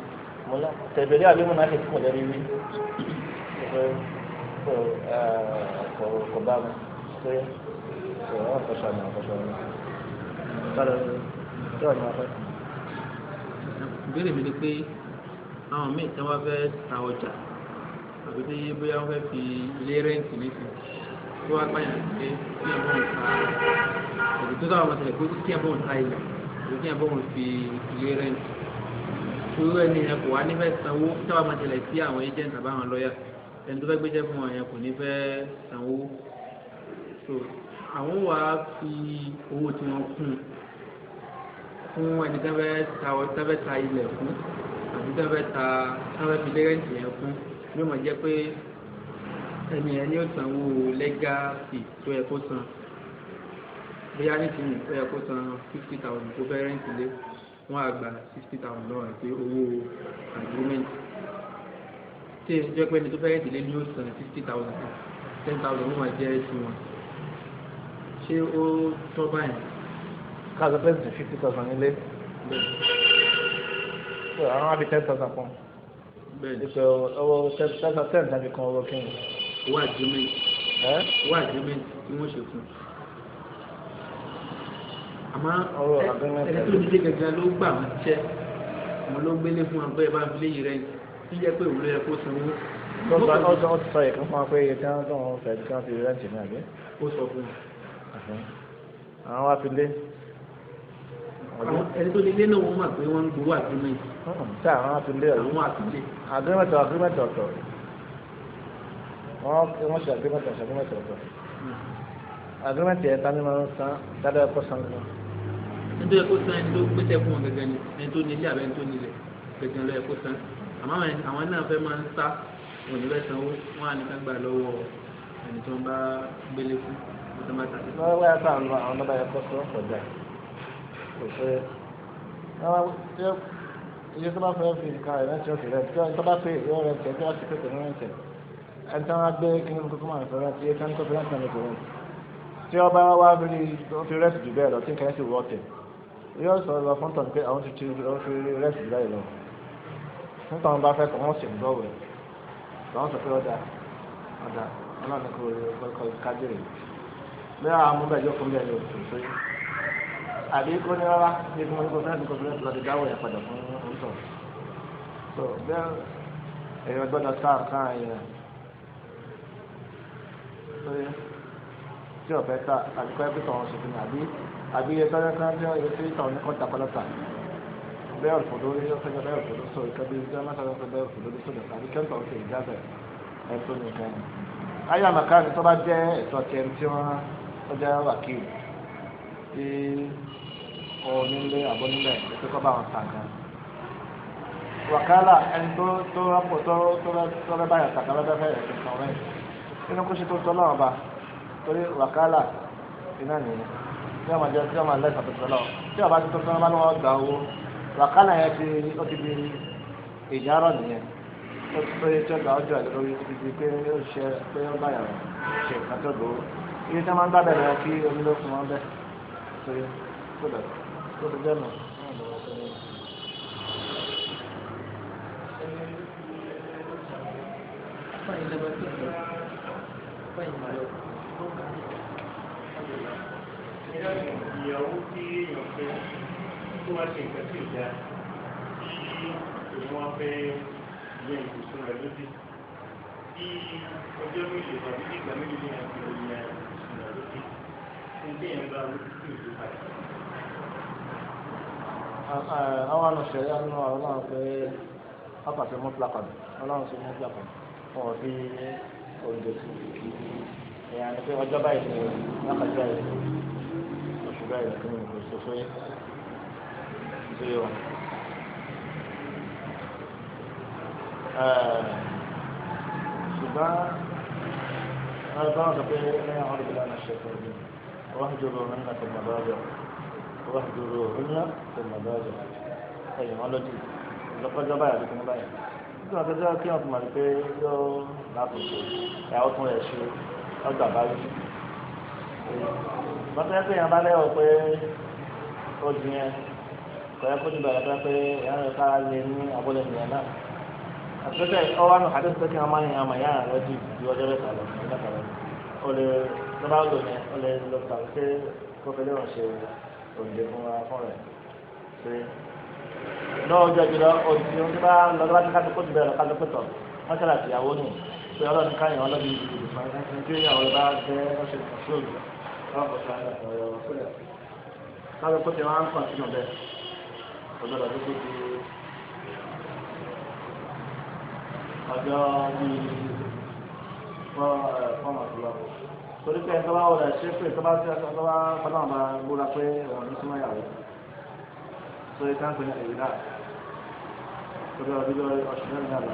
tẹ̀bẹ̀rẹ̀ àbí múná ṣe kò lẹ́rí wí kò bá mi pé ọ̀rọ̀ kò ṣàmì kò ṣàmì. Ìbéèrè mi ni pé àwọn míì tí wọ́n fẹ́ ta ọjà àbí tí bóyá wọ́n fẹ́ fi ilé rẹ́ǹtì nísìn tó wá gbàyàn pé kí ẹ̀ bọ́n ta àbí tó sábà máa ṣẹlẹ̀ pé kí ẹ̀ bọ́n ta ilẹ̀ àbí kí ẹ̀ bọ́n fi ilé rẹ́ǹtì. Irú ẹni yẹn kò wá ní fẹ́ sanwó sábà máa ṣẹlẹ̀ sí àwọn agent àbáwọn lọ́yà ẹni tó fẹ́ gbéṣẹ́ fún wọn yẹn kò ní fẹ́ sanwó. So àwọn wà á fi owó tí wọ́n kún Fún ẹni tẹ́ fẹ́ ta ilẹ̀ fún àbí tẹ́ fẹ́ ta tẹ́ fẹ́ fi lé rẹ́ǹtì yẹn fún, yóò máa jẹ́ pé ẹni yẹn ni ó sanwó legal fee tó yẹ kó san. Bóyá nísìnyí ó yẹ kó san 50,000 tó fẹ́ rẹ́ǹtì lé, wọ́n á gba 60,000 lọ́wọ́ rẹ̀ pé owó agreement. Tí èyí jẹ́ pé ẹni tó fẹ́ rẹ́ǹtì lé ni ó san 60,000, 10,000 ó máa jẹ́ sí wọn. Ṣé ó tọ́ báyìí? Káàsì pẹ́sìtì 50,000 nílé. So àwọn á fi 10,000 kún. Bẹ́ẹ̀ni. Ìpè owó 10,000 tàbí kan owó kí ni? Owó agreement. Owó agreement tí wọ́n ṣe fún. Àmọ́ ẹni tó nílé gẹ́gẹ́ ló gbà wọ́n ṣiṣẹ́, òun ló gbélé fún wọn pé ẹ bá ń fi léyìí rẹ̀ tí jẹ́ pé òun ló yẹ kó sanwó. Ó ti sọ ìkan fún wa pé iye tí wọ́n tó ń fẹ́ kí wọ́n fi rẹ́ǹtì ní àbí? Ó sọ fún wọn. Àwọn wá fi lé. Ẹni tó nílé náà wọ́n mọ̀ pé wọ́n ń gbowó agreement. Tí àwọn wá fi lé ọ̀rọ̀. Àwọn àfi lé. Agreement ọ̀tọ̀. Wọ́n ṣe agreement ọ̀tọ̀. Agreement yẹn tani máa ń san dáadáa ẹ̀kọ́ san gan. Ẹni tó yẹ kó san ẹni tó gbéṣẹ́ fún wọn gẹ́gẹ́ ni ẹni tó nílé àbẹ́ ẹni tó nílẹ̀ gẹ́gẹ́ ló yẹ kó san. Àmọ́ àwọn náà fẹ́ máa ń sá wọn ní fẹ́ sanwó wọn á ní ká gbà lọ́wọ́ ẹni tó ń bá gbélé fún wọn tó ń bá tàbí. Wọ́n wáyà sáà ń lọ àwọn ọlọ́ba yẹ kó sọ kọjá kò pé iye tó bá fẹ́ fi nǹkan rẹ̀ rẹ́ǹtì ọ̀sẹ̀ rẹ̀ tí tó bá pè yóò rẹ̀ǹtì ẹ̀ tí wọ́n ti pè pẹ̀lú rẹ̀ǹtì ẹni tí wọ́n á gbé kíní kókó máa fẹ́ rẹ̀ǹtì iye tí wọ́n kó fi rẹ̀ǹtì náà ló fi rẹ̀ǹtì tí wọ́n bá wá fi rẹ̀ǹtì jù bẹ́ẹ̀ lọ tí nǹkan yẹn sì wọ́ tẹ̀ yóò sọ lọ fún tọ̀ pé àwọn ti fi rẹ̀ǹtì jù báyìí lọ fún tọ̀ bá fẹ́ tọ̀ wọ́n sì ń gbọ́wẹ̀ tọ̀ wọ́n sọ pé ọ̀dà ọ̀dà ọlọ́run kò kájèrè bẹ́ẹ̀ àwọn amúbẹ̀ yóò fún bẹ́ẹ̀ ní òtún sóyún àbí kó ní rárá ní kí wọ́n ní kó fẹ́rẹ́ kó fẹ́rẹ́ lọ́dẹ dáwọ̀ yẹn padà fún oúnjẹ so bẹ́ẹ̀ èèyàn gbọ́dọ̀ sáà sáà yẹn sóyún tí ọ̀fẹ́ ta àbí kọ́ ẹgbẹ́ tọ̀hún ṣe fún mi àbí àbí iye tọ́jú kan tí iye tí tọ̀hún ní kọ́ńtà kọ́lọ́tà bẹ́ẹ̀ òfòdó fẹ́jọ́ bẹ́ẹ̀ òfòdó sọ ìkẹ́ bí ìjọba mẹ́ta fẹ́ bẹ́ẹ̀ òfòdó sọ̀dọ̀ àbí kẹ́ńtọ̀ ṣe ìjábẹ̀ ẹ̀ tó ní nǹkan yẹn. Ayé àmàká ni tó bá jẹ́ ẹ̀tọ́ tiẹ̀ tí wọ́n ó jẹ́ wákìlì tí onílé àbónílẹ̀ ètò kọ́ bá wọn tà gan. Wàkálà ẹni tó tó rọ́pò tó tó rẹ́ báyà tàkà lọ́dọ̀ fẹ́ ẹ̀sìn kan rẹ̀ nínú kó ṣe tó tọ́ lọ́wọ́ bá torí wàkálà iná nìyẹn tí wọ́n máa jẹ́ tí wọ́n máa lẹ́sàn tó tọ́ lọ́wọ́ tí wọ́n bá ti tó tọ́ lọ́wọ́ lọ́wọ́ gba owó wàkálà yẹn ti ó ti di ìjárọ̀ nìyẹn ó ti pé tí ó gba ọjọ́ ẹ̀ lórí ó ti di pé ó ṣe pé ó báyà ṣe nǹkan tó gbowó iye tí wọ́n máa ń gbà bẹ̀rẹ̀ kí omi ló fún wọn bẹ́ẹ̀ torí tó dẹ̀ tó ti jẹ́ nù. Ìyàwó tí èèyàn fẹ́ tó wá ṣe nǹkan tí ò dáa tí òun wá fẹ́ yẹ ìbùsùn rẹ̀ lódì bí ọjọ́ mélòó tàbí ìgbà mélòó ní àti òye ìbùsùn rẹ̀ lódì fún bí èèyàn bá wí sí ìlú padà. Àwọn àna ṣẹ̀ríà nínú ọlọ́run pé ọkàn sí mọ́tìlákàn ọlọ́run sí mọ́tìlákàn wọn ò fi oúnjẹ sí ìyá ni pé ọjọ́ báyìí ni wákàtí báyìí ni oṣù báyìí ni kí ni kò sọ sóyè sóyè wọn. Ṣùgbọ́n ọlọ́run sọ pé ẹ̀yìn àwọn olùdílé náà ṣe fún mi wọ́n jòrò nínú àtẹ̀mọ̀lọ́jọ́ wọ́n jòrò nínú àtẹ̀mọ̀lọ́jọ́ ẹ̀yìn wọn lójú lọ́kọ́jọ́ báyìí àti kìnnìún báyìí nígbà tó jẹ́ kí wọ́n ti mọ̀ pé yóò lákòókò ìyàwó tún rẹ̀ ṣe ọgbà báyìí. Bàtà yẹ pé èèyàn bá lẹ́wọ̀ pé ó di yẹn kò yẹ kó ti bẹ̀rẹ̀ pé èèyàn rẹ̀ kára lé ní abúlé nìyẹn náà. Àtúntẹ̀ ọwọ́ àná àdéhùn pé kí wọ́n máa ń yan àmọ̀ yára rẹ̀ ju ju ọjọ́ mẹ́ta lọ mẹ́ta lọ. Ó lè tó bá lò yẹn ó lè lọ tàbí pé kó fi léwọ̀n ṣe òǹdè fún wa fún rẹ̀. Ṣé lọ́wọ́ jùlọ òtí ohun tí bá lọ bá ti ká tó kó ti bẹ̀rẹ̀ ká tó pẹ̀tọ̀ wọ́n ṣẹlẹ̀ àtìyàwó nù pé ọlọ́run káyàn ọlọ́run ìdìbò fún ẹni tí ìyàwó bá jẹ́ ọ̀ṣẹ̀ sóòlù ọlọ́run sọ ọ̀rọ̀ sóòlù ká tó kó ti wá ń kàn sínú bẹ́ẹ̀ ọjọ́ tó kó ti ọjọ́ bíi fọ́ọ̀mù àti lọ torí pé ẹni tó bá wọlé ṣé pé tó bá tó bá fọlọ́run bá gbóra pé òun ní súnmọ́ ìyàwó Tó yẹ káńpé ní ìlà tó bí ọdún lórí oṣù mẹ́rin náà lọ.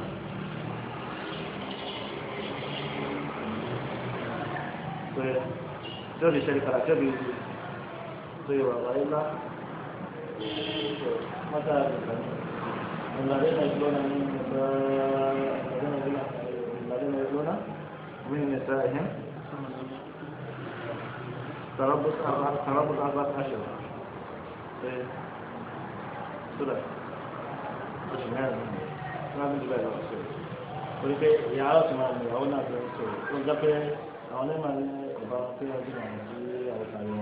Tó yẹ tí ó fi ṣe ìkàlà tí ó fi tó yẹ wà wáyé lá mọ́tà nìkan. الذين يدلون من نساء الذين يدلون من نسائهم تربص 4 أشهر. Sódà oṣù mẹ́rin wọ́n á ní ìgbà ìlọ sí i torí pé ìyá ọ̀tún máa ní ìyàwó náà tó ń sọ̀rọ̀ ó jẹ́ pé àwọn onímọ̀ ní ọba pé ọdún àwọn tí àwọn tàyọ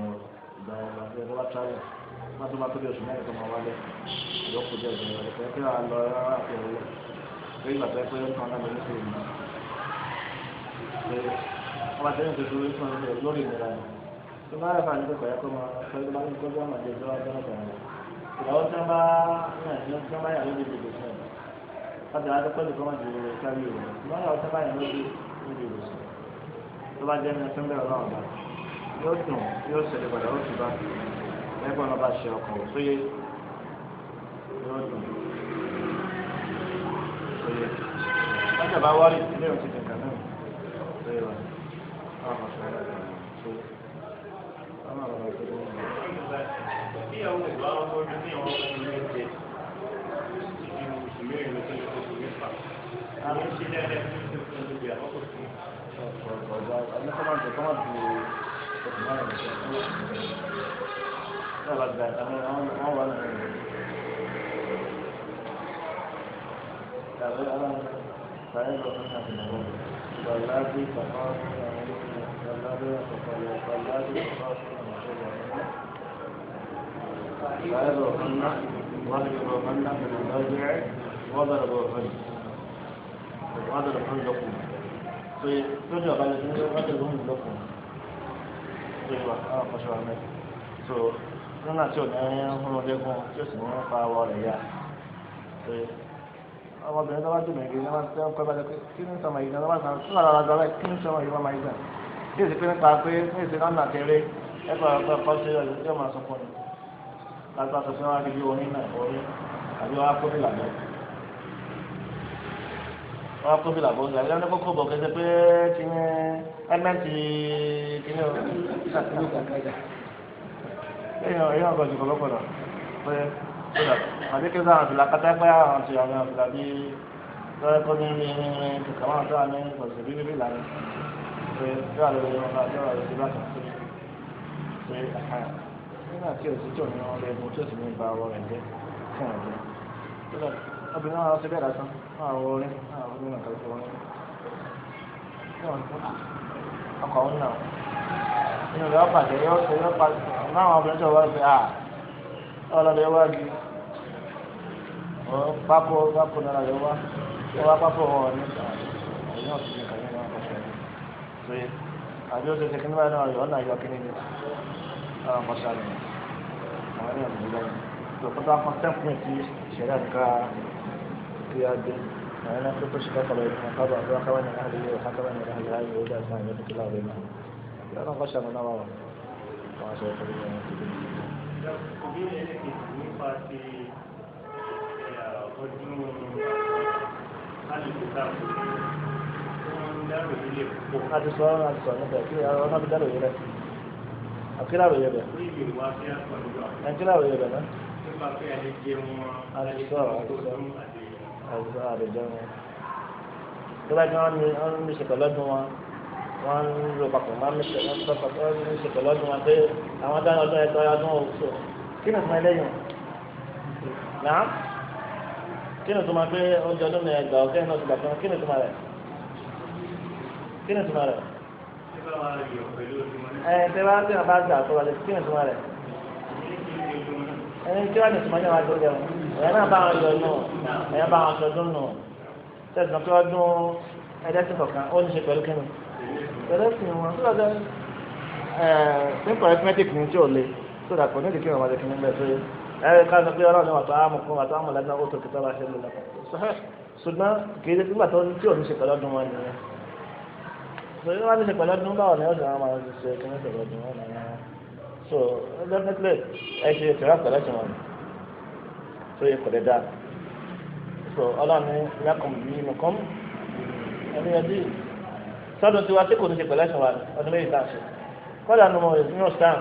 ìgbà wọn àti ẹgbẹ́ bá travel wọ́n tó bá tó bí oṣù mẹ́rin tó máa wálé ìyókù jẹ́ ìgbà rẹ̀ pé kí wàá lọ rárá àti ẹ̀rọ pé ìgbà tó yẹ pé ó ń kan náà lórí ìṣòro náà pé wọ́n bá tẹ́lẹ̀ tuntun lórí ìṣòro lórí ìnira yẹn tó bá rẹ̀ fà ní pé kọ̀yà kó máa sọ pé bá ní kó bí wọ́n máa jẹ ìjọba jẹ́ ọ̀sán rẹ̀ ìyàwó tí wọ́n bá yàn tí wọ́n bá yàn lóde ìdìbò sùn láti wá pẹ́lú kọ́ máa ju kárí rẹ̀ wọ́n yàwó tí wọ́n bá yàn lóde ìdìbò sùn tó bá jẹ́ ẹni tó ń bẹ̀rẹ̀ ọlọ́run bá yóò dùn yóò ṣẹlẹ̀ padà ó tún bá ẹgbẹ́ ọ̀nà bá ṣe ọkọ̀ sóyè yóò dùn sóyè wọ́n jàmbá wárí ilé ìwọ̀n ti dùn kàn náà sóyè wa àwọn ọ̀sán sóyè àwọn ọ̀rọ̀ tó dùn. Bí àwọn ìwà ọdún ní àwọn ọmọ ilé jẹ ó sì ti ju oṣù mẹ́rin lọ sí oṣù mẹ́fà àwọn ṣe dáadáa tí ó ti fún oúnjẹ àkọ́kọ́ sí. Ọ̀gá ọ̀gá kọ́mọ̀tì kọ́mọ̀tì oṣù mẹ́rin lọ sí ọ̀gá gba àwọn wà nínú ìlú. Tàbí àwọn sàyẹ̀ lọ fún àtìmọ́wọ́. Wàlábí kọ̀ọ̀kan wàlábí kọ̀ọ̀kan wàlábí kọ̀ọ̀kan فعظوهن واضربوهن في المضاجع وضربوهن واضربوهن لكم lójú ọba lè ní wọ́n lókun tó yẹ wà àwọn kan ṣọra mẹ́ta so nígbà tí ò ní hún lẹ́gùn tí ó sì ní fa awọ rẹ̀ yá so ọmọbìnrin tó bá dùn mí ní wọ́n ti kọ́ bá lẹ pé kí ní sọmọ yìí náà wọ́n ti sọ àlọ́ àgbà kí ní sọmọ yìí wọ́n máa yìí náà tí èsì pé nípa pé ní èsì lọ́nà kéré ẹ̀kọ́ ẹ̀kọ́ ṣe yóò máa sunkún ni láti sọ fún wa níbi orin náà orin àbí wọn á kó fìlà bọ wọn á kó fìlà bọ ọgbà ìlànà kókó bọ kẹsẹ pé kíní ẹmẹǹtì kíní o èèyàn èèyàn ọgọ jù kọlọkọlọ pé kódà àbí kí sáwọn fìlà kátà pé àwọn ti àwọn fìlà bíi lọ́wọ́ kó ní ní ní kàkà máa tó wà ní ọ̀sẹ̀ bíbí fìlà ni pé yóò àlọ́ lórí wọn bá yóò àlọ́ lórí bàtà pé àhàn nígbà tí o sì tí ò ní wọn lè mú tí o sì ní ba ọwọ́ rẹ̀ jẹ́ fún ọ̀jẹ́ tó obìnrin náà ṣe bẹ́ẹ̀ lásán náà wọ orin náà wọ nínú àkàlùkò wọn ọkọ̀ òun náà inú rẹ̀ ọ̀pàdé yóò ṣe yóò pa náà àwọn obìnrin tó wọ́n ṣe à ọlọ́dẹ wá gi pákó pákó náà lè wá wọ́n wá pákó wọn ní ẹ̀yìn náà ti di kàyé náà kọ̀ ṣe àbí ó ṣe ṣe kí ní báyìí náà yọ̀ ọ́ náà yọ kí ní àwọn mọ́ṣáláṣí àwọn ènìyàn tó lẹ́yìn tó kó tó wá kọ́ńtẹ́ǹpù mi tí ìṣẹ̀lẹ̀ nǹkan kí á dé àwọn ẹni tó tó ṣe kẹ́kọ̀ọ́ lórí wọn kábà tó kábà ní àhàlì yóò kábà ní àhàlì ayé yóò dá ìsàn yóò tó láàrin náà yóò náà kọ́ ṣàmù náà wà wọn àwọn aṣọ ìfọ̀rí wọn ti dé. Ìbéèrè ẹlẹ́kejì nípa ti ọdún alùpùpù tó ń dárò nílé púpọ̀. A ti sọ ọ́ a ti sọ nípa kí ọ̀nà fi dárò yìí rẹ̀ àkílà ròyìn bẹ̀. Ẹ̀kílà ròyìn bẹ̀ náà. Àti sọ àti sọ àti jẹun wọn. Tó bá jẹ́ wọ́n ní wọ́n ní ṣe pẹ̀lú ọdún wọn, wọ́n ń ro papọ̀ máa ń ní ṣe pẹ̀lú ọdún wọn pé àwọn dáná ọdún ẹ̀tọ́ ọdún oṣù. Kí ni ìtumọ̀ eléyìí? Nàá kí ni ìtumọ̀ pé oúnjẹ ọdún mi ẹgbàá ọ̀kẹ́ náà ti gbà kan kí ni ìtumọ̀ rẹ̀? Kí ni ìtumọ̀ rẹ̀? Ẹ tẹ bá tẹ bá gbà tó wà lẹ kí ni ìtumọ̀ rẹ̀? Ẹni tí wàá ní ìtumọ̀ ní àwọn àjọ jẹun ẹ̀yà náà bá wọn yọ nù ẹ̀yà bá wọn sọdún nù tẹ̀sán pé ọdún ẹ̀dẹ́sìn kọ̀ọ̀kan ó ní ṣe pẹ̀lú kíni pẹ̀lú ẹ̀sìn wọn tó lọ́dọ̀ ẹ̀ simple arithmetic ní tí ò le tó dà pọ̀ ní ìdíkì wọn kíni bẹ́ẹ̀ tó yẹ ẹ̀ ká sọ pé ọlọ́run wà tó àmọ̀ kún wà tó àmọ̀ lẹ́nu ó tó kìtà bá ṣe lò lọ́kọ̀ ṣùgbọ́n kì í ṣe nígbà tó tí ò ní ṣe pẹ̀lú ọdún wọn nìyẹn so yín wá ní ṣe pẹ̀lú ọdún báwo ni ọ̀sán àwọn máa ṣe kíní pẹ̀lú ọdún wọn náà so definitely ẹ ṣe ìtura pẹ̀lú ẹ̀sìn wọn Tó yẹ kò dé dáa. So ọlọ́run ní lakum dinukum waliya din. Sọ́dún tiwa tí kò ní ṣe pẹ̀lú ẹ̀sìn wa ọdún méjì tá à ń ṣe. Kọ́dà nínú inú sàn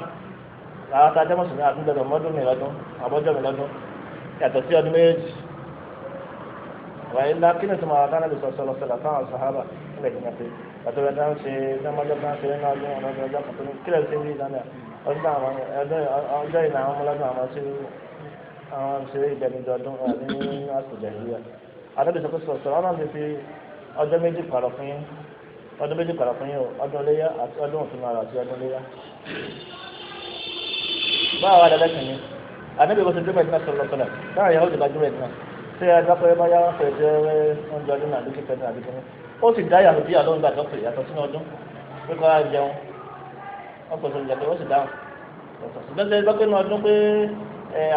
àwọn tá a jẹ́ mùsùlùmí àtúndọ̀dọ̀ mọ́dún mi lọ́dún àbọ́jọ́ mi lọ́dún yàtọ̀ sí ọdún méjì. Wàyí ńlá kí ni tùmọ̀ àwọn àbí sọ̀sọ̀ lọ́sọ̀lá fáwọn sàhábà nílẹ̀ ìgbìmọ̀ pé yàtọ̀ rẹ̀ dáhùn ṣe dámọ́jọ́ kan ṣe nínú ọdún ọdún ọjọ́ kan tó ní kílẹ̀ ṣe ní ìdáná ọdún àwọn ọjọ́ ìlà àwọn ọmọlọ́dún àwọn ṣe àwọn ṣe ìbẹ̀nudọ́dún ní àsòjà ìlú àdébí sọ pé sọ̀sọ̀ ọlọ́run ti fi ọjọ́ méjì pàrọ̀ fún yín ọdún méjì pàrọ̀ fún yín o ọdún iléyá àti ọdún òtún ara àti ọdún iléyá. Báwo wà lẹ́lẹ́sìn ni àdébí bó ṣe dúpẹ́ ìdínà sọ̀rọ̀ sọ̀rọ̀ táwọn ìyàwó ti bá dúpẹ́ ìdínà ṣé ẹgbẹ́ bá yá wọn fẹ́ jẹ́ oúnjẹ ọdún náà àbíkí fẹ́ àbíkí ní. Ó sì dá yàtọ̀ bíyà lóhùn gbàgbọ́ pé yàtọ̀ sínú ọdún pé kọ́ jẹun wọ́n pèsè oúnjẹ pé ó sì dáhùn. Ṣùgbọ́n ṣe gbọ́ pé ní ọdún pé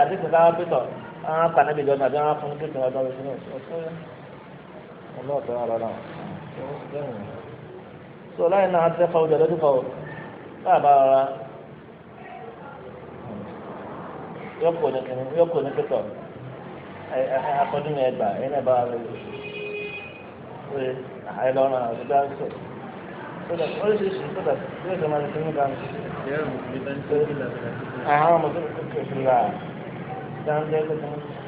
àdéhùn káwá pé tọ̀ àwọn pàdánù ìjọba àbí àwọn fún kékeré ọdún ọdún sínú ọ̀sán ọlọ́ọ̀tọ̀ ara rà so láyé náà ti fẹ́ ojú ọdún kọ láàbá rárá yọkò ní kìnnì yọkò ní pẹtọ akọdún ní ẹgbàá ẹ̀yin náà bá rẹ ṣe àìlọ́run àti dáńsọ so that oríṣiríṣi so that yóò ṣe máa ṣe kí ní kan. Àwọn mùsùlùmí kékeré la dáńdé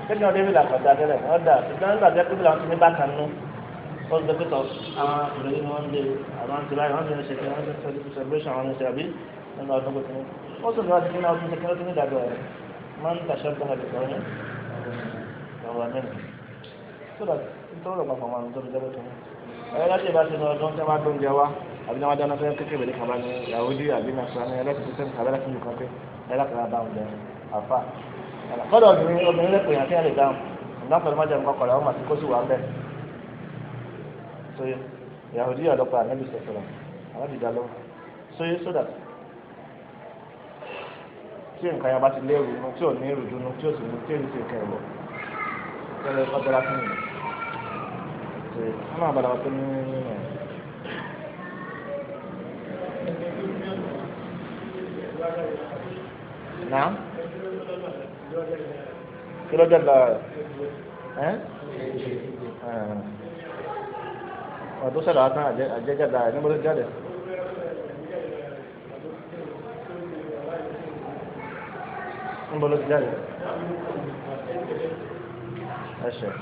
kékeré ọdẹ bí làkọjá tẹ́lẹ̀ ọdà ṣùgbọ́n nígbà tí ẹkú làwọn ti ní bákan nú ó ń dókítà àwọn ìròyìn ni wọ́n ń lé àwọn ti báyìí wọ́n ti ń ṣe kí wọ́n ti ń ṣe celebration àwọn ṣe àbí nínú ọdún kò tún ó sì ní wọ́n ti ní ọdún kékeré tó ní ìdájọ́ rẹ̀ máa ń tàṣẹ gbọ́n ẹ̀dẹ̀ sọ̀rọ̀ ní ọ̀rọ̀ mẹ́rin so that nítorí ọ̀pọ̀ àwọn àwọn tó ń jẹ́ tó ní. Ẹ̀rọ láti ìbá ṣe ní ọdún tí wọ́n bá gbóúnjẹ wá àbí wọ́n dáná fẹ́ kékeré ìbẹ̀lẹ̀ kan bá ní Yahudi àbí Nasrani ẹlẹ́sìn kristian àbí ẹlẹ́sìn nìkan pé ẹlẹ́kàrà bá oúnjẹ àfa kọ́dọ̀ obìnrin obìnrin lẹ́pẹ̀ yàn kí wọ́n lè dáhùn ìgbà pẹ̀lú májèlé nǹkan kọ̀ọ̀rọ̀ ọmọ àti kóṣù wà ń bẹ̀. So Yahudi ọ̀dọ́pọ̀ ànábì sọ̀sọ̀rọ̀ àwọn dìda lọ́wọ́ so so that tí nǹkan yẹn bá ti léwu tí ò ní ìrùdúnú tí ò sì ní tí èyí sì kẹ̀ wọ̀ tẹ́lẹ̀ kọ́tẹ́lá fún mi so wọ́n náà bàdàwọ̀ tó ní nínú ẹ̀. Naam kí ló jẹ́ lára ẹ̀ ọ̀ tó ṣẹlẹ̀ wá tán àjẹjáde rẹ̀ níbo ló jáde. Níbo ló ti jáde. Ẹsẹ̀.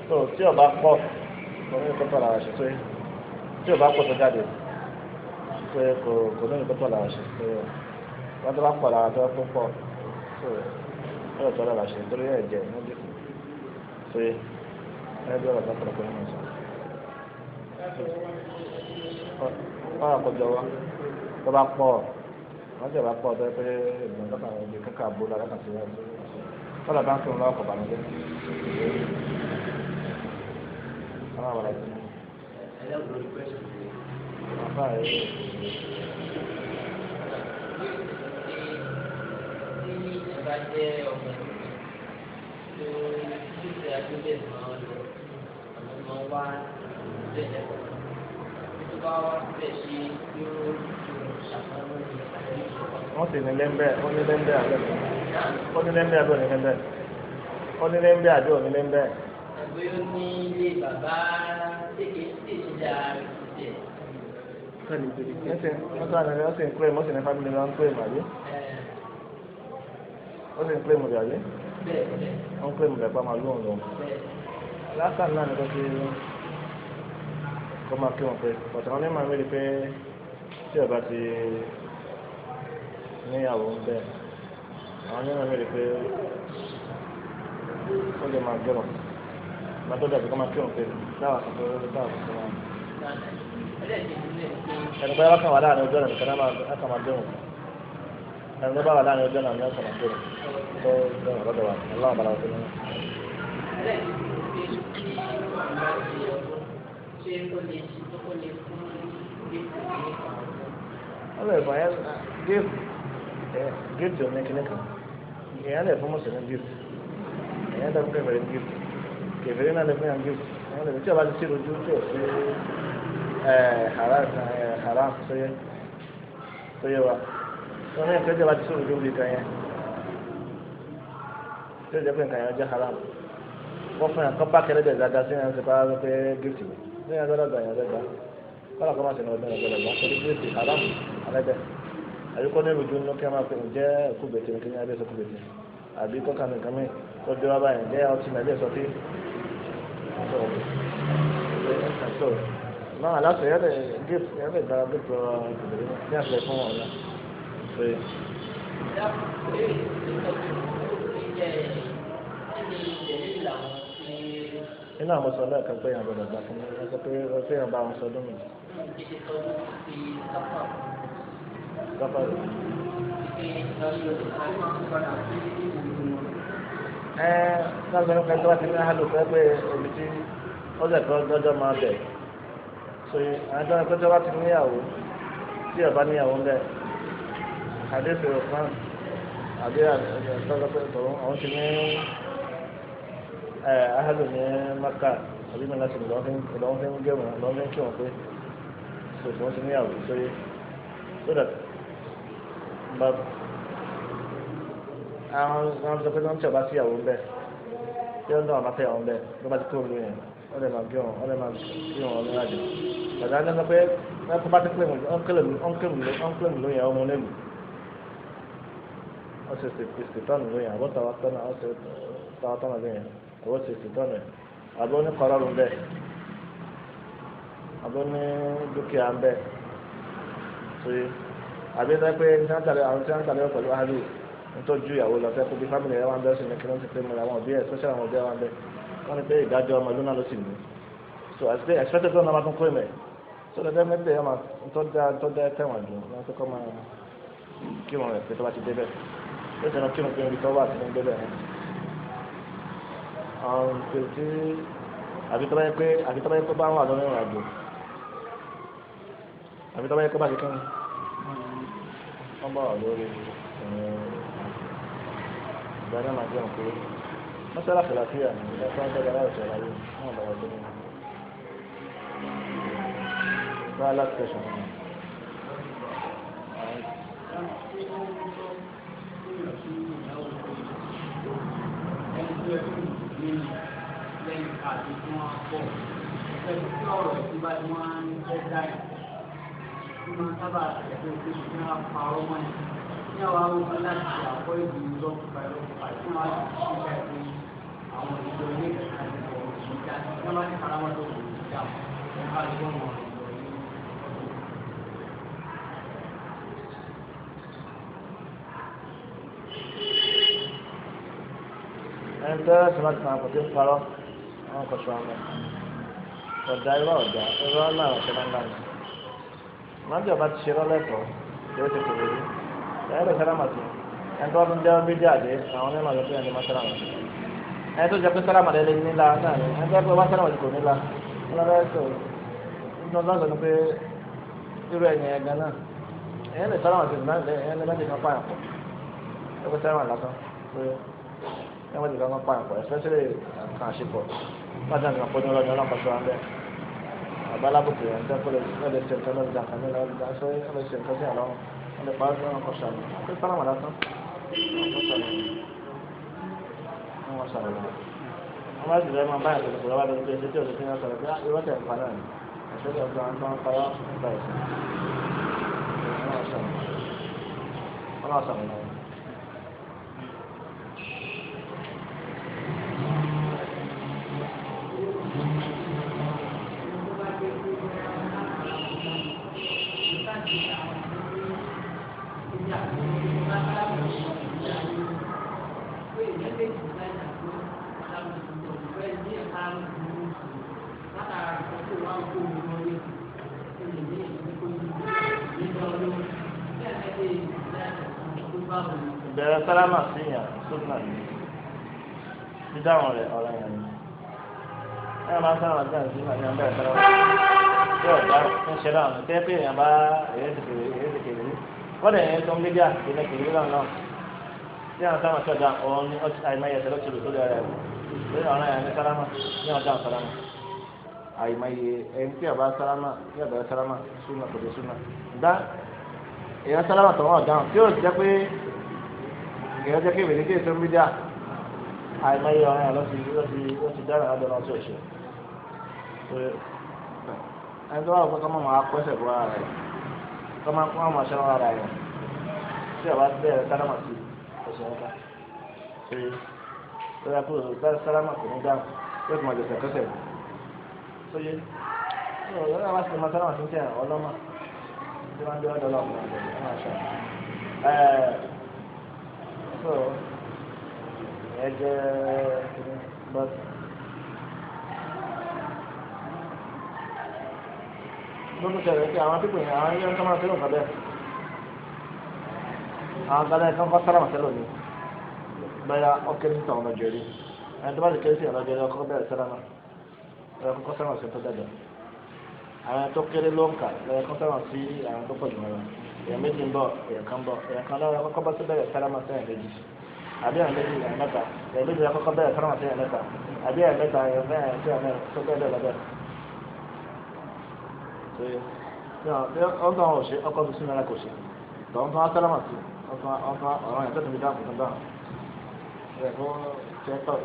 Tó tí o bá pọ̀ kò ní kótó làwọn ṣe tó yẹ tí o bá pọ̀ tó jáde tó yẹ kò kò ní kótó làwọn ṣe tó yẹ wọ́n tó bá pọ̀ lára tó bá pọ̀ pọ̀ tó yẹ yóò tó lọ́la ṣe torí ẹ̀jẹ̀ ní ojú tó yẹ ẹ̀jẹ̀ ọ̀rọ̀ tó pọ̀ pọ̀ nínú sọ. Wọ́n á kọjọ wá tó bá pọ̀ wọ́n tí o bá pọ̀ tó yẹ pé ìgbọ̀n tó kàn ibi kíkà bó lára kàn sí wájú tọ́lá bá ń kírun lọ́wọ́ kọ̀ bànújẹ́. Tí ẹ bá jẹ́ ọmọ tó ṣíṣe agbébẹ̀ máa ń lọ àwọn máa wá bẹ́ẹ̀ lẹ́kọ̀ọ́ tó bá wá bẹ́ẹ̀ ṣe yóò ṣàfihàn ní àbí ìṣọ̀kan. Wọ́n sì ní lẹ́ńbẹ́ ó ní lẹ́ńbẹ́ àbẹ́ ó ní lẹ́ńbẹ́ àbẹ́ òní lẹ́ńbẹ́ ó ní lẹ́ńbẹ́ àbẹ́ òní lẹ́ńbẹ́. Ẹgbẹ́ yóò ní ilé bàbá kékeré tí èsì dáa rẹ̀ ti Wọ́n sì ń pè mọ́ sí ní fámìlì wọn ń pè mọ́ àbí ó sì ń pè mọ́ àbí bẹ́ẹ̀ bẹ́ẹ̀ wọ́n ń pè mọ́ lẹ́pàá máa lóhùn lóhùn. bẹ́ẹ̀. Lásán náà ni kò sí kó máa kí wọn pé pàtàkì wọn ní màá mẹ́rin pé tí ọba ti níyàwó ń bẹ àwọn ní màá mẹ́rin pé ó lè máa gẹ̀rọ̀ máa tó dàbí kó máa kí wọn pé dáwà kan tó dáwà kan tó máa. Ẹni pé ọkàn wà láàrin ojú ọ̀nà nìkan náà máa máa dẹ̀rùn ẹni tó bá wà láàrin ojú ọ̀nà nìkan máa dẹ̀rùn tó dẹ̀rùn lọ́dọ̀ wa ọlọ́run bàlá ọ̀tún nínú. Wọ́n lè fún ẹ gift gift ò ní kíní kan èèyàn lè fún mùsùlùmí gift Èèyàn dàbí kèfèrí ní gift. Kèfèrí náà lè fún yàn gift. Èèyàn lè tí o bá ti sí rojú tí o sí haram sóyè wa. Wọ́n ní nǹkan tí o bá ti sí rojú bí kan yẹn. Tí o jẹ́ pé nǹkan yẹn jẹ́ haram. Wọ́n fún yàn kọ́ páàkì ẹlẹ́dẹ̀ dáadáa sí yàn sí pa pé gift mi. Ní yàn gbọ́dọ̀ gbà yàn gbọ́dọ̀ kọ́lá kọ́ máa ṣe ní ọdún yàn gbọ́dọ̀ gbà torí gift haram ẹlẹ́dẹ̀. Àbí kọ́ ní ìrújú nínú kí a máa pè ń jẹ́ ẹ̀kú bètè ní kí ní abẹ́ sọ́kú bètè àbí kọ́ kàmí kàmí kó dé wá báyìí jẹ́ ọtí nàbí ẹ̀sọ́ tí sọ náà aláṣẹ yẹn lè gift yẹn lè gba gift lọ ní àṣẹ fún ọ̀la pé. Nínú àwọn sọ lẹ́ẹ̀kan pé yàn gbọ́dọ̀ gbà fún mi wọ́n sọ pé wọ́n pé yàn bá wọn sọ ọdún mi. Sáfàrì. Ẹ sábà ní pẹ́ẹ́tọ́ bá ti ní àhálò pé pé ibi tí ó lè kọ́ lọ́jọ́ máa bẹ̀. So àwọn tó ń pẹ́ẹ́tọ́ bá ti níyàwó tí ọba níyàwó ń bẹ̀. Àdéhùn ọ̀kan àbí àtọ́jọ́ pé àwọn ti ní àhálò ní Maka àbí mi láti lọ́wọ́ fi ń gé wọn lọ́wọ́ fi ń kí wọn pé so wọ́n ti níyàwó sóyè so that but àwọn sọ pé wọ́n ti ọba sí ìyàwó ń bẹ̀ tí wọ́n dán ọba fẹ́ ìyàwó ń bẹ̀ ló bá ti kúrò lóyún wọ́n lè máa gé wọn wọ́n lè máa gé wọn ní àjò bàtà ní sọ pé wọ́n kọ́ bá ti kílèmù lóyún ọmọ nílùú wọ́n ṣe ṣètọ́nù lóyún àbọ̀ tàwa tọ́nà wọ́n ṣe tàwa tọ́nà lóyún àbọ̀ ṣe ṣètọ́nù àbọ̀ ní kọ́rọ́rù ń bẹ̀ àbọ̀ ní dúkìá ń bẹ̀ àbí sọ pé àwọn tí wọ́n ń tàlẹ́ pẹ̀lú àlù nítọ́jú ìyàwó lọ fẹ́ kó bí fámìlì rẹ̀ wà ń bẹ́ sí ní kí wọ́n ti pé mọ́ra àwọn òbí ẹ̀ sọ́ṣẹ́ àwọn òbí ẹ̀ wà ń bẹ́ wọ́n ní pé ìdájọ́ ọmọ ìlú náà ló sì ní so expected tó náà máa tún kó ìmẹ̀ so lọ́dẹ́ mẹ́tẹ̀ yẹn máa ń tọ́ dá tẹ̀wọ̀n dùn wọ́n tó kọ́ máa kí wọn rẹ̀ pé tó bá ti débẹ̀ ó sì náà kí wọn pé ibi tó wà sí ní débẹ̀ yẹn. Àwọn tí àbí tó bá yẹ pé àbí tó bá yẹ pé bá wà lórí ìrìn àjò àbí tó bá yẹ pé bá ti kí wọ́n bá wà lórí ìgbà náà máa jẹun pé mọ́sálà fìlàfíà ní ìgbà tó ń tọ́jú aláìsàn aláyé náà bá wà lórí ìgbà last question. Ní àwọn arúgbó láti àkọ́ ìlú lọ́kùnfà lọ́kùnfà tí wọ́n á ti ṣe pé àwọn ìjọ ilé ìgbà tí wọ́n ti dá tí wọ́n bá ní faramọ́ tó kò ní dá wọ́n bá gbọ́ wọn ìjọ ilé. Ẹni tó yẹ sọ́nà kan kò tí ń parọ́ àwọn kò sọ àwọn ọ̀dà irọ́ ọ̀dà irọ́ náà ọ̀ṣẹ́ máa ń dá ní. Màá ọba ti ṣe rọ́lẹ́kọ̀ọ́ yóò ti kéré rí. Ẹ̀rọ sálámà sí ẹni tó ń jẹ́ bídí àdé àwọn onímọ̀ ló fi ẹni máa sálámà sí. Ẹni tó jẹ́ pé sálámà lè nílá náà ni ẹni tó jẹ́ pé wá sálámà sí kò nílá. Wọ́n lọ sọ ní ọjọ́ sọ pé irú ẹ̀yìn ẹ̀gán náà ẹ̀yìn lè sálámà sí ẹ̀yìn lè má ti kan pààyàn pọ̀. Ẹ kó sálámà lásán pé ẹ̀yìn má ti kan pààyàn pọ̀ especially kan àṣepọ̀. Láti àná pọ̀ ní ọlọ́dún ọlọ́pàá sọ wọn bẹ́ẹ̀. Àbálábùkù yẹn ń tẹ́ kó lè ṣe nǹkan lọ́dún kan ní lọ́dún ṣe nǹkan sí àlọ́ wọ́n lè parí wọn kọ sàmì pé sálámà lásán wọn kọ sàmì wọn sàmì lọ. Wọ́n bá sì fẹ́ máa báyà sọ̀rọ̀ pẹ̀lú pé ṣé tí òṣèlú náà sọ̀rọ̀ pé irọ́ tẹ̀ ń pa náà ni ẹ̀ṣẹ́ tí ọ̀gá ń pa nípa ẹ̀sìn. Wọ́n náà sàmì lọ. Ìbẹ̀rẹ̀ sálámà sí yàn súnà ní dídáhùn rẹ̀ ọ̀rọ̀ yẹn ni ẹ máa ń sálámà sí yàn súnà ní ọ̀bẹ̀rẹ̀ sálámà tí ọ̀dà ń ṣe náà ní tẹ́ pé èèyàn bá èyí ti kéré èyí ti kéré rí kọ́dà èyí tó ń gbé díà kéré kéré náà náà Ní àwọn sáwọn tí ọjà òun ní àìmọye ẹsẹ̀ ló ti lò sórí ara ẹ̀ lórí ọ̀ràn yẹn ní sálámà ní ọjà sálámà. Àìmọye ẹni tí ọba sálámà tí ọba sálámà súnà kò dé súnà. Dá èèyàn sálámà tó wọn dáhùn tí yóò jẹ́ pé èèyàn jẹ́ kébèrè tí èso ń bí dá àìmọye ọ̀ràn yẹn ló ti dára lọ́dọ̀ náà tí ò ṣe. Ẹni tó wà lọ́kọ́ kọ́ máa kọ́sẹ̀ bọ́ ara rẹ̀ kọ́ máa ṣẹ́wọ́n ara rẹ̀ tí ọba bẹ̀rẹ̀ sálámà sí ọ̀sẹ̀ ọ̀ká ṣe lọ́dà kúrò sálámà kò ní dáhùn yóò tún máa jẹ̀sẹ̀ kọ́sẹ̀ sóye lọ́dà wá sí ma sálámà sí ń tẹ̀ ọlọ́mà tí wọ́n ń gbé ọ̀dọ́ lọ́wọ́ ọ̀nà àṣà ẹ̀ so ẹ jẹ́ but lókè sẹ̀rẹ̀ pé àwọn pípò yẹn àwọn ilé ń tọ́ máa tẹ́lẹ̀ nǹkan bẹ́ẹ̀ àwọn gbadá kan kọ́ sálámà sẹ́lẹ̀ òní bẹ́ẹ̀ ọkẹ́ ní tàwọn ọjọ́ rí ẹni tó bá ti kéré sí ọjọ́ rí ọkọ́ bẹ̀rẹ̀ sálámà ẹ̀rọ kọ́kọ́ sálámà sí tó dàgbà àwọn tó kéré ló ń kà ẹ̀rọ kọ́ sálámà sí àwọn tó pọ̀ jù wọn lọ èèyàn méjì ń bọ̀ èèyàn kan bọ̀ èèyàn kan lọ́wọ́ kọ́kọ́ bá sí bẹ̀rẹ̀ sálámà sẹ́yìn méjì àbí èèyàn méjì èèyàn mẹ́ta èèyàn méjì kọ́kọ́ bẹ̀rẹ̀ sálámà sẹ́yìn mẹ́ta àbí èèyàn mẹ́ta èèyàn mẹ́rin sí èèyàn mẹ́rin tó bẹ́ẹ̀ bẹ́ẹ̀ lọ bẹ́ẹ̀. Ọgbà wọn ò ṣe ọkọ̀ fi sínú ẹ̀rọ kò ṣe tọ́wọ́n tó wá sálámà sí ọkọ̀ ọ̀rọ̀ yẹn tó ti fi dáhùn tó dáhùn rẹ̀ fún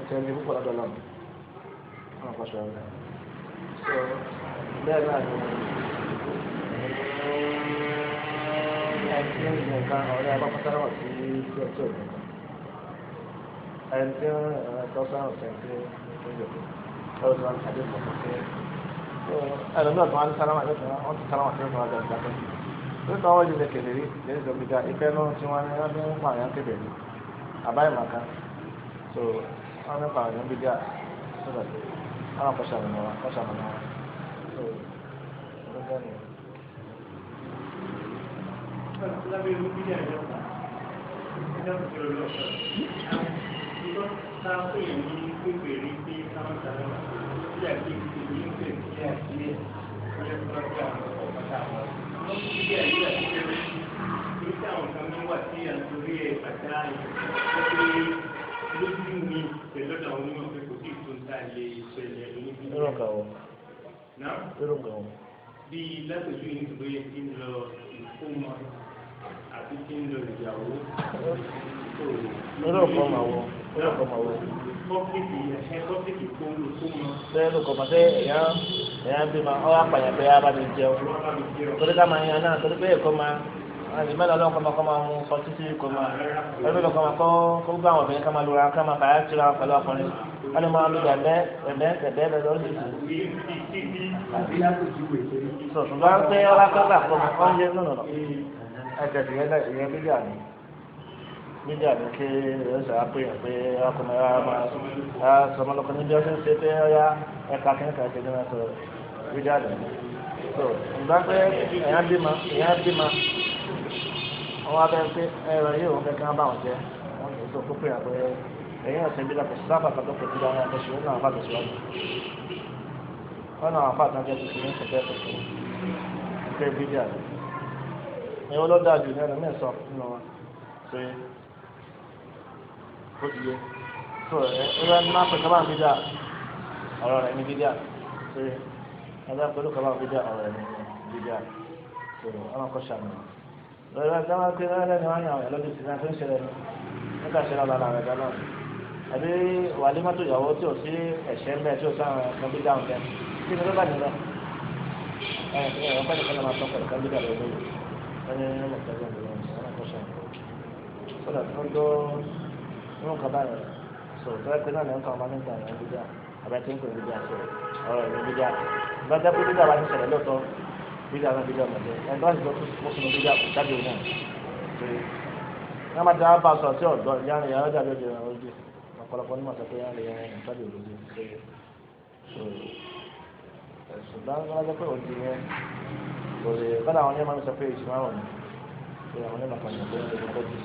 tẹ́ ní púpọ̀ lọ́dọ̀ lọ́nà wọn kọ́ ṣọ́ọ́ rẹ̀ so bẹ́ẹ̀ náà ni ẹni tí ń gbìn nǹkan ọ̀rẹ́ akọ́kọ́ sálámà sí tí ò tí ò gbìn nǹkan ẹni tí ń tọ́ sálámà sí ẹni tí ń gbìn nǹkan ọ̀rọ̀ tí wọ́n ti àdéhùn kọ̀ọ̀kan sí ẹlòmíràn tó wá ní sálámà yóò tún wọ́n ti sálámà sí ọ̀tún wájú ọ̀gá tó nípa wọ́n yìí lè kèfèrí lẹ́yìn tó gbígbá ìfẹ́ náà tí wọ́n ní wọ́n fi ń pa àyàn kèfèrí àbáyé màkà so wọ́n ní pa àyàn gbígbá sọ́dọ̀ àwọn kọ́ṣà mọ̀nà wọn kọ́ṣà mọ̀nà wọn so ó ń bẹ́ẹ̀ Lábẹ́ irú bídíà ìjọba, ìjọba ti rọ̀ lọ́sọ̀rọ̀. Ìjọba tá a pè ní pépèrè pé káwọn sálámà bídíà tí ìlú ń pè bídíà sílẹ̀ lọ́jọ́ tó bá gbé àwọn ọkọ̀ pátá wọn. Wọ́n fi bídíà yìí àti kéré. Torí tí àwọn kan mi wà tí à ń torí ẹ̀ bàtà ìjọba lójú mi pẹ̀lú ọ̀dọ̀ àwọn onímọ̀ pé kò tí ì tó ń tà lè ṣẹlẹ̀ oníbídíà. Irú nǹkan wo? Náà Irú nǹkan wo? bí látọ̀jú yìí nítorí yẹn ti ń lọ ìkómọ àbí ti ń lọ ìyàwó. Irú nǹkan mà wo? Irú nǹkan mà wo? Pọ́blíkì ẹ̀ṣẹ́ pọ́blíkì kómọ. Ṣé irú nǹkan mà ṣé èèyàn èèyàn bímọ ọ́ apàyàn pé á bá mi jẹun? Wọ́n bá mi jẹun. Torí ká máa yan náà torí pé èkó máa àti mẹ́lẹ̀ ọlọ́run kọ́ máa kọ́ máa mú sọ títí kò máa ẹbí lọ kọ́ máa kọ́ kó gbọ́ àwọn obìnrin ká máa lura ká máa fàyà tira pẹ̀lú ọkùnrin wọ́n ní máa lu bẹ̀mẹ́ bẹ̀mẹ́ bẹ̀bẹ́ bẹ̀rẹ̀ oríṣiríṣi. Àbí látòjúwe torí. Sọ ṣùgbọ́n pé ọlá kọ́kà kọ́ máa kọ́ ń yé nínú nà ẹ̀jẹ̀ tìyẹn náà ìyẹn bídíà ni bídíà ni kí ẹ ṣe àpéyàn pé ọkùnrin máa sọmọlọkọ níbi ọdún ṣe pé ọyá ẹ̀ka kìnnìkan ṣe ní wọn sọ bídíà ni. So ṣùgbọ́n pé èèyàn bímọ èèyàn bímọ wọ́n wá bẹ́ẹ̀ pé ẹ̀rọ yìí òun fẹ́ kí wọ́n bá wọn jẹ́ wọ́n lè sọ fún pé àpẹ ẹ̀yìn ọ̀sẹ̀ bí lápẹ̀ sábà kan tó pẹ̀lú àwọn akẹ́sì wọn náà fàtẹ̀ síwájú wọn náà fàtẹ̀ náà jẹ́ tuntun ní ìṣẹ̀fẹ́ tuntun pé bídíà rẹ̀ ni ó ló dáa jù ní ẹnu mẹ́sàn nínú wọn ṣe ó ti yé tó ẹ ẹ máa pè kábàá bídíà ọ̀rọ̀ rẹ̀ ní bídíà ṣe ẹ bá pẹ̀lú kábàá bídíà ọ̀rọ̀ rẹ̀ ní bídíà ṣe ọ̀nà kọ́ ṣàmì lọ́dọ̀ tí wọ́n pín lọ́dọ̀ ni wọ́n yàn wọ́n lọ́dọ̀ sí náà tó ń ṣẹlẹ̀ ní nígbà ṣẹlẹ̀ ọ̀la rẹ̀ dáná àbí wàlẹ́ mọ́tò ìyàwó tí ò sí ẹ̀ṣẹ̀ ńbẹ tí ò sáwọn ẹ̀kan bí dáhùn bẹ́ẹ̀ kí ni ló bá nílẹ̀ ẹ̀ ẹ̀ ẹ̀ pẹ́ẹ́nì kan máa tọ́ pẹ̀lú kan bí dáhùn lórí wọ́n ní ní mọ̀tẹ́lẹ̀ ní ọ̀nà kọ́ṣà sọ́dà tó ń dọ́ nínú kan báyìí sọ tó ẹ pé náà ní nǹkan máa ń gbà ní bídíà àbẹ́ tí ń pè ní bídíà sọ ọ̀rọ̀ ní bídíà bá jẹ́ pé bídíà bá ti ṣẹlẹ̀ lóòótọ́ bídíà náà bídíà mọ̀jẹ́ ẹni tó bá ti lọ tó sínú bídíà kò jáde òun náà ṣe ní wọ́n bá ti wá bá a sọ sí ọ̀dọ́ ìyá rẹ̀ yàrá jáde òde òde ọ̀pọ̀lọpọ̀ onímọ̀ sọ pé yàrá rẹ̀ yàrá jáde òde ṣe ṣùgbọ́n wọ́n jẹ́ pé òde yẹn kò lè kọ́dà àwọn onímọ̀ sọ pé ìṣúná wọn ni pé àwọn onímọ̀ kan ní pé ó lè lọ́dún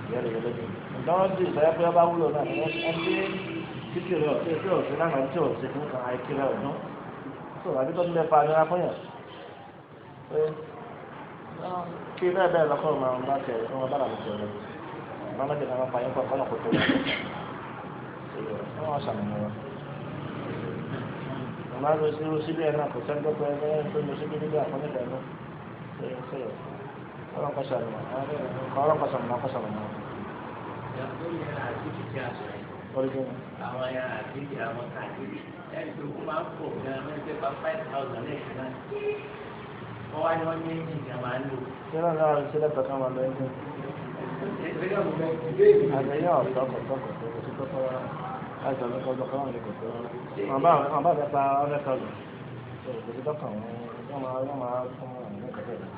ìyá rẹ̀ lọ́dún ǹjẹ́ wọ́n di ìsọ̀yẹ́ pé ọba wúlò náà ní ẹni tí títí rẹ̀ ọ̀sẹ̀ tí ọ̀sẹ̀ náà tí ọ̀sẹ̀ fún kan àìkí rẹ̀ ọ̀dún tó àbí tó ń lè fa nira fún yàn pé kí bẹ́ẹ̀ bẹ́ẹ̀ lọ́kọ̀ máa ń bá tẹ̀ ẹ̀ wọ́n bá làwọn tẹ̀ lọ. Àmọ́ mẹ́jọ kan máa pa yín pọ̀ kọ́nà kò tó wà. Wọ́n wá ṣàmùnà wa. Màmá lọ sí irú síbí ẹ̀ náà kò sẹ́ni tó pẹ́ ẹ́ tó lọ síbí nígbà kan nígbà náà. Ọlọ́run kọ́ ṣàmùnà ọlọ́run kọ́ ṣàmùnà kọ́ ṣàmùnà. Àwọn ẹran àti àwọn káàkiri ẹni tó kó máa ń pọ̀ gan-an wọ́n ti pa 5,000 lẹ́ẹ̀kan náà. Wọ́n wá ní wọ́n ní ìjà máa ń lò. Ṣé náà náà ṣe lẹ́tọ̀ọ́ kan máa lọ ẹ̀jẹ̀? Àgbẹ̀yẹ̀ ọ̀tọ̀ kọ̀tọ̀ kọ̀tọ̀ kò sí tọ́tọ́ rárá. Láti ọ̀dọ́ kọjọ kan lè kọ̀tọ̀ rárá. Wọ́n bá fẹ́ pa ọ̀rẹ́ kan lò. Kò sí tọ́kàn wọn wọ́n máa fún wọn ní kọ̀tọ̀ rẹ̀.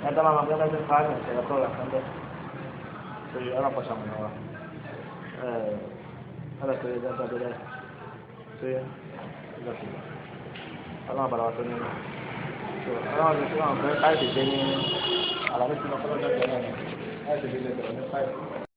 Ẹ̀dá máa gbé lẹ́sẹ̀ fáàlì ìṣẹ̀lẹ̀ kọ́ rà kan bẹ́ẹ̀. Ṣé ọlọ́pàá ṣàmùnà wa? Ẹ̀ẹ́dà tó yẹ dáadáa bẹ́ẹ̀. Ṣé ìgbà ọlọ́run bàrà wa tó nínú ọlọ́run ti fún àwọn fẹ́ káyọ̀tì dé ní àlàmísì lọ́kọ́lọ́jọ́ tẹ̀lé ní káyọ̀tì dé lẹ́bẹ̀rẹ̀ ní 5.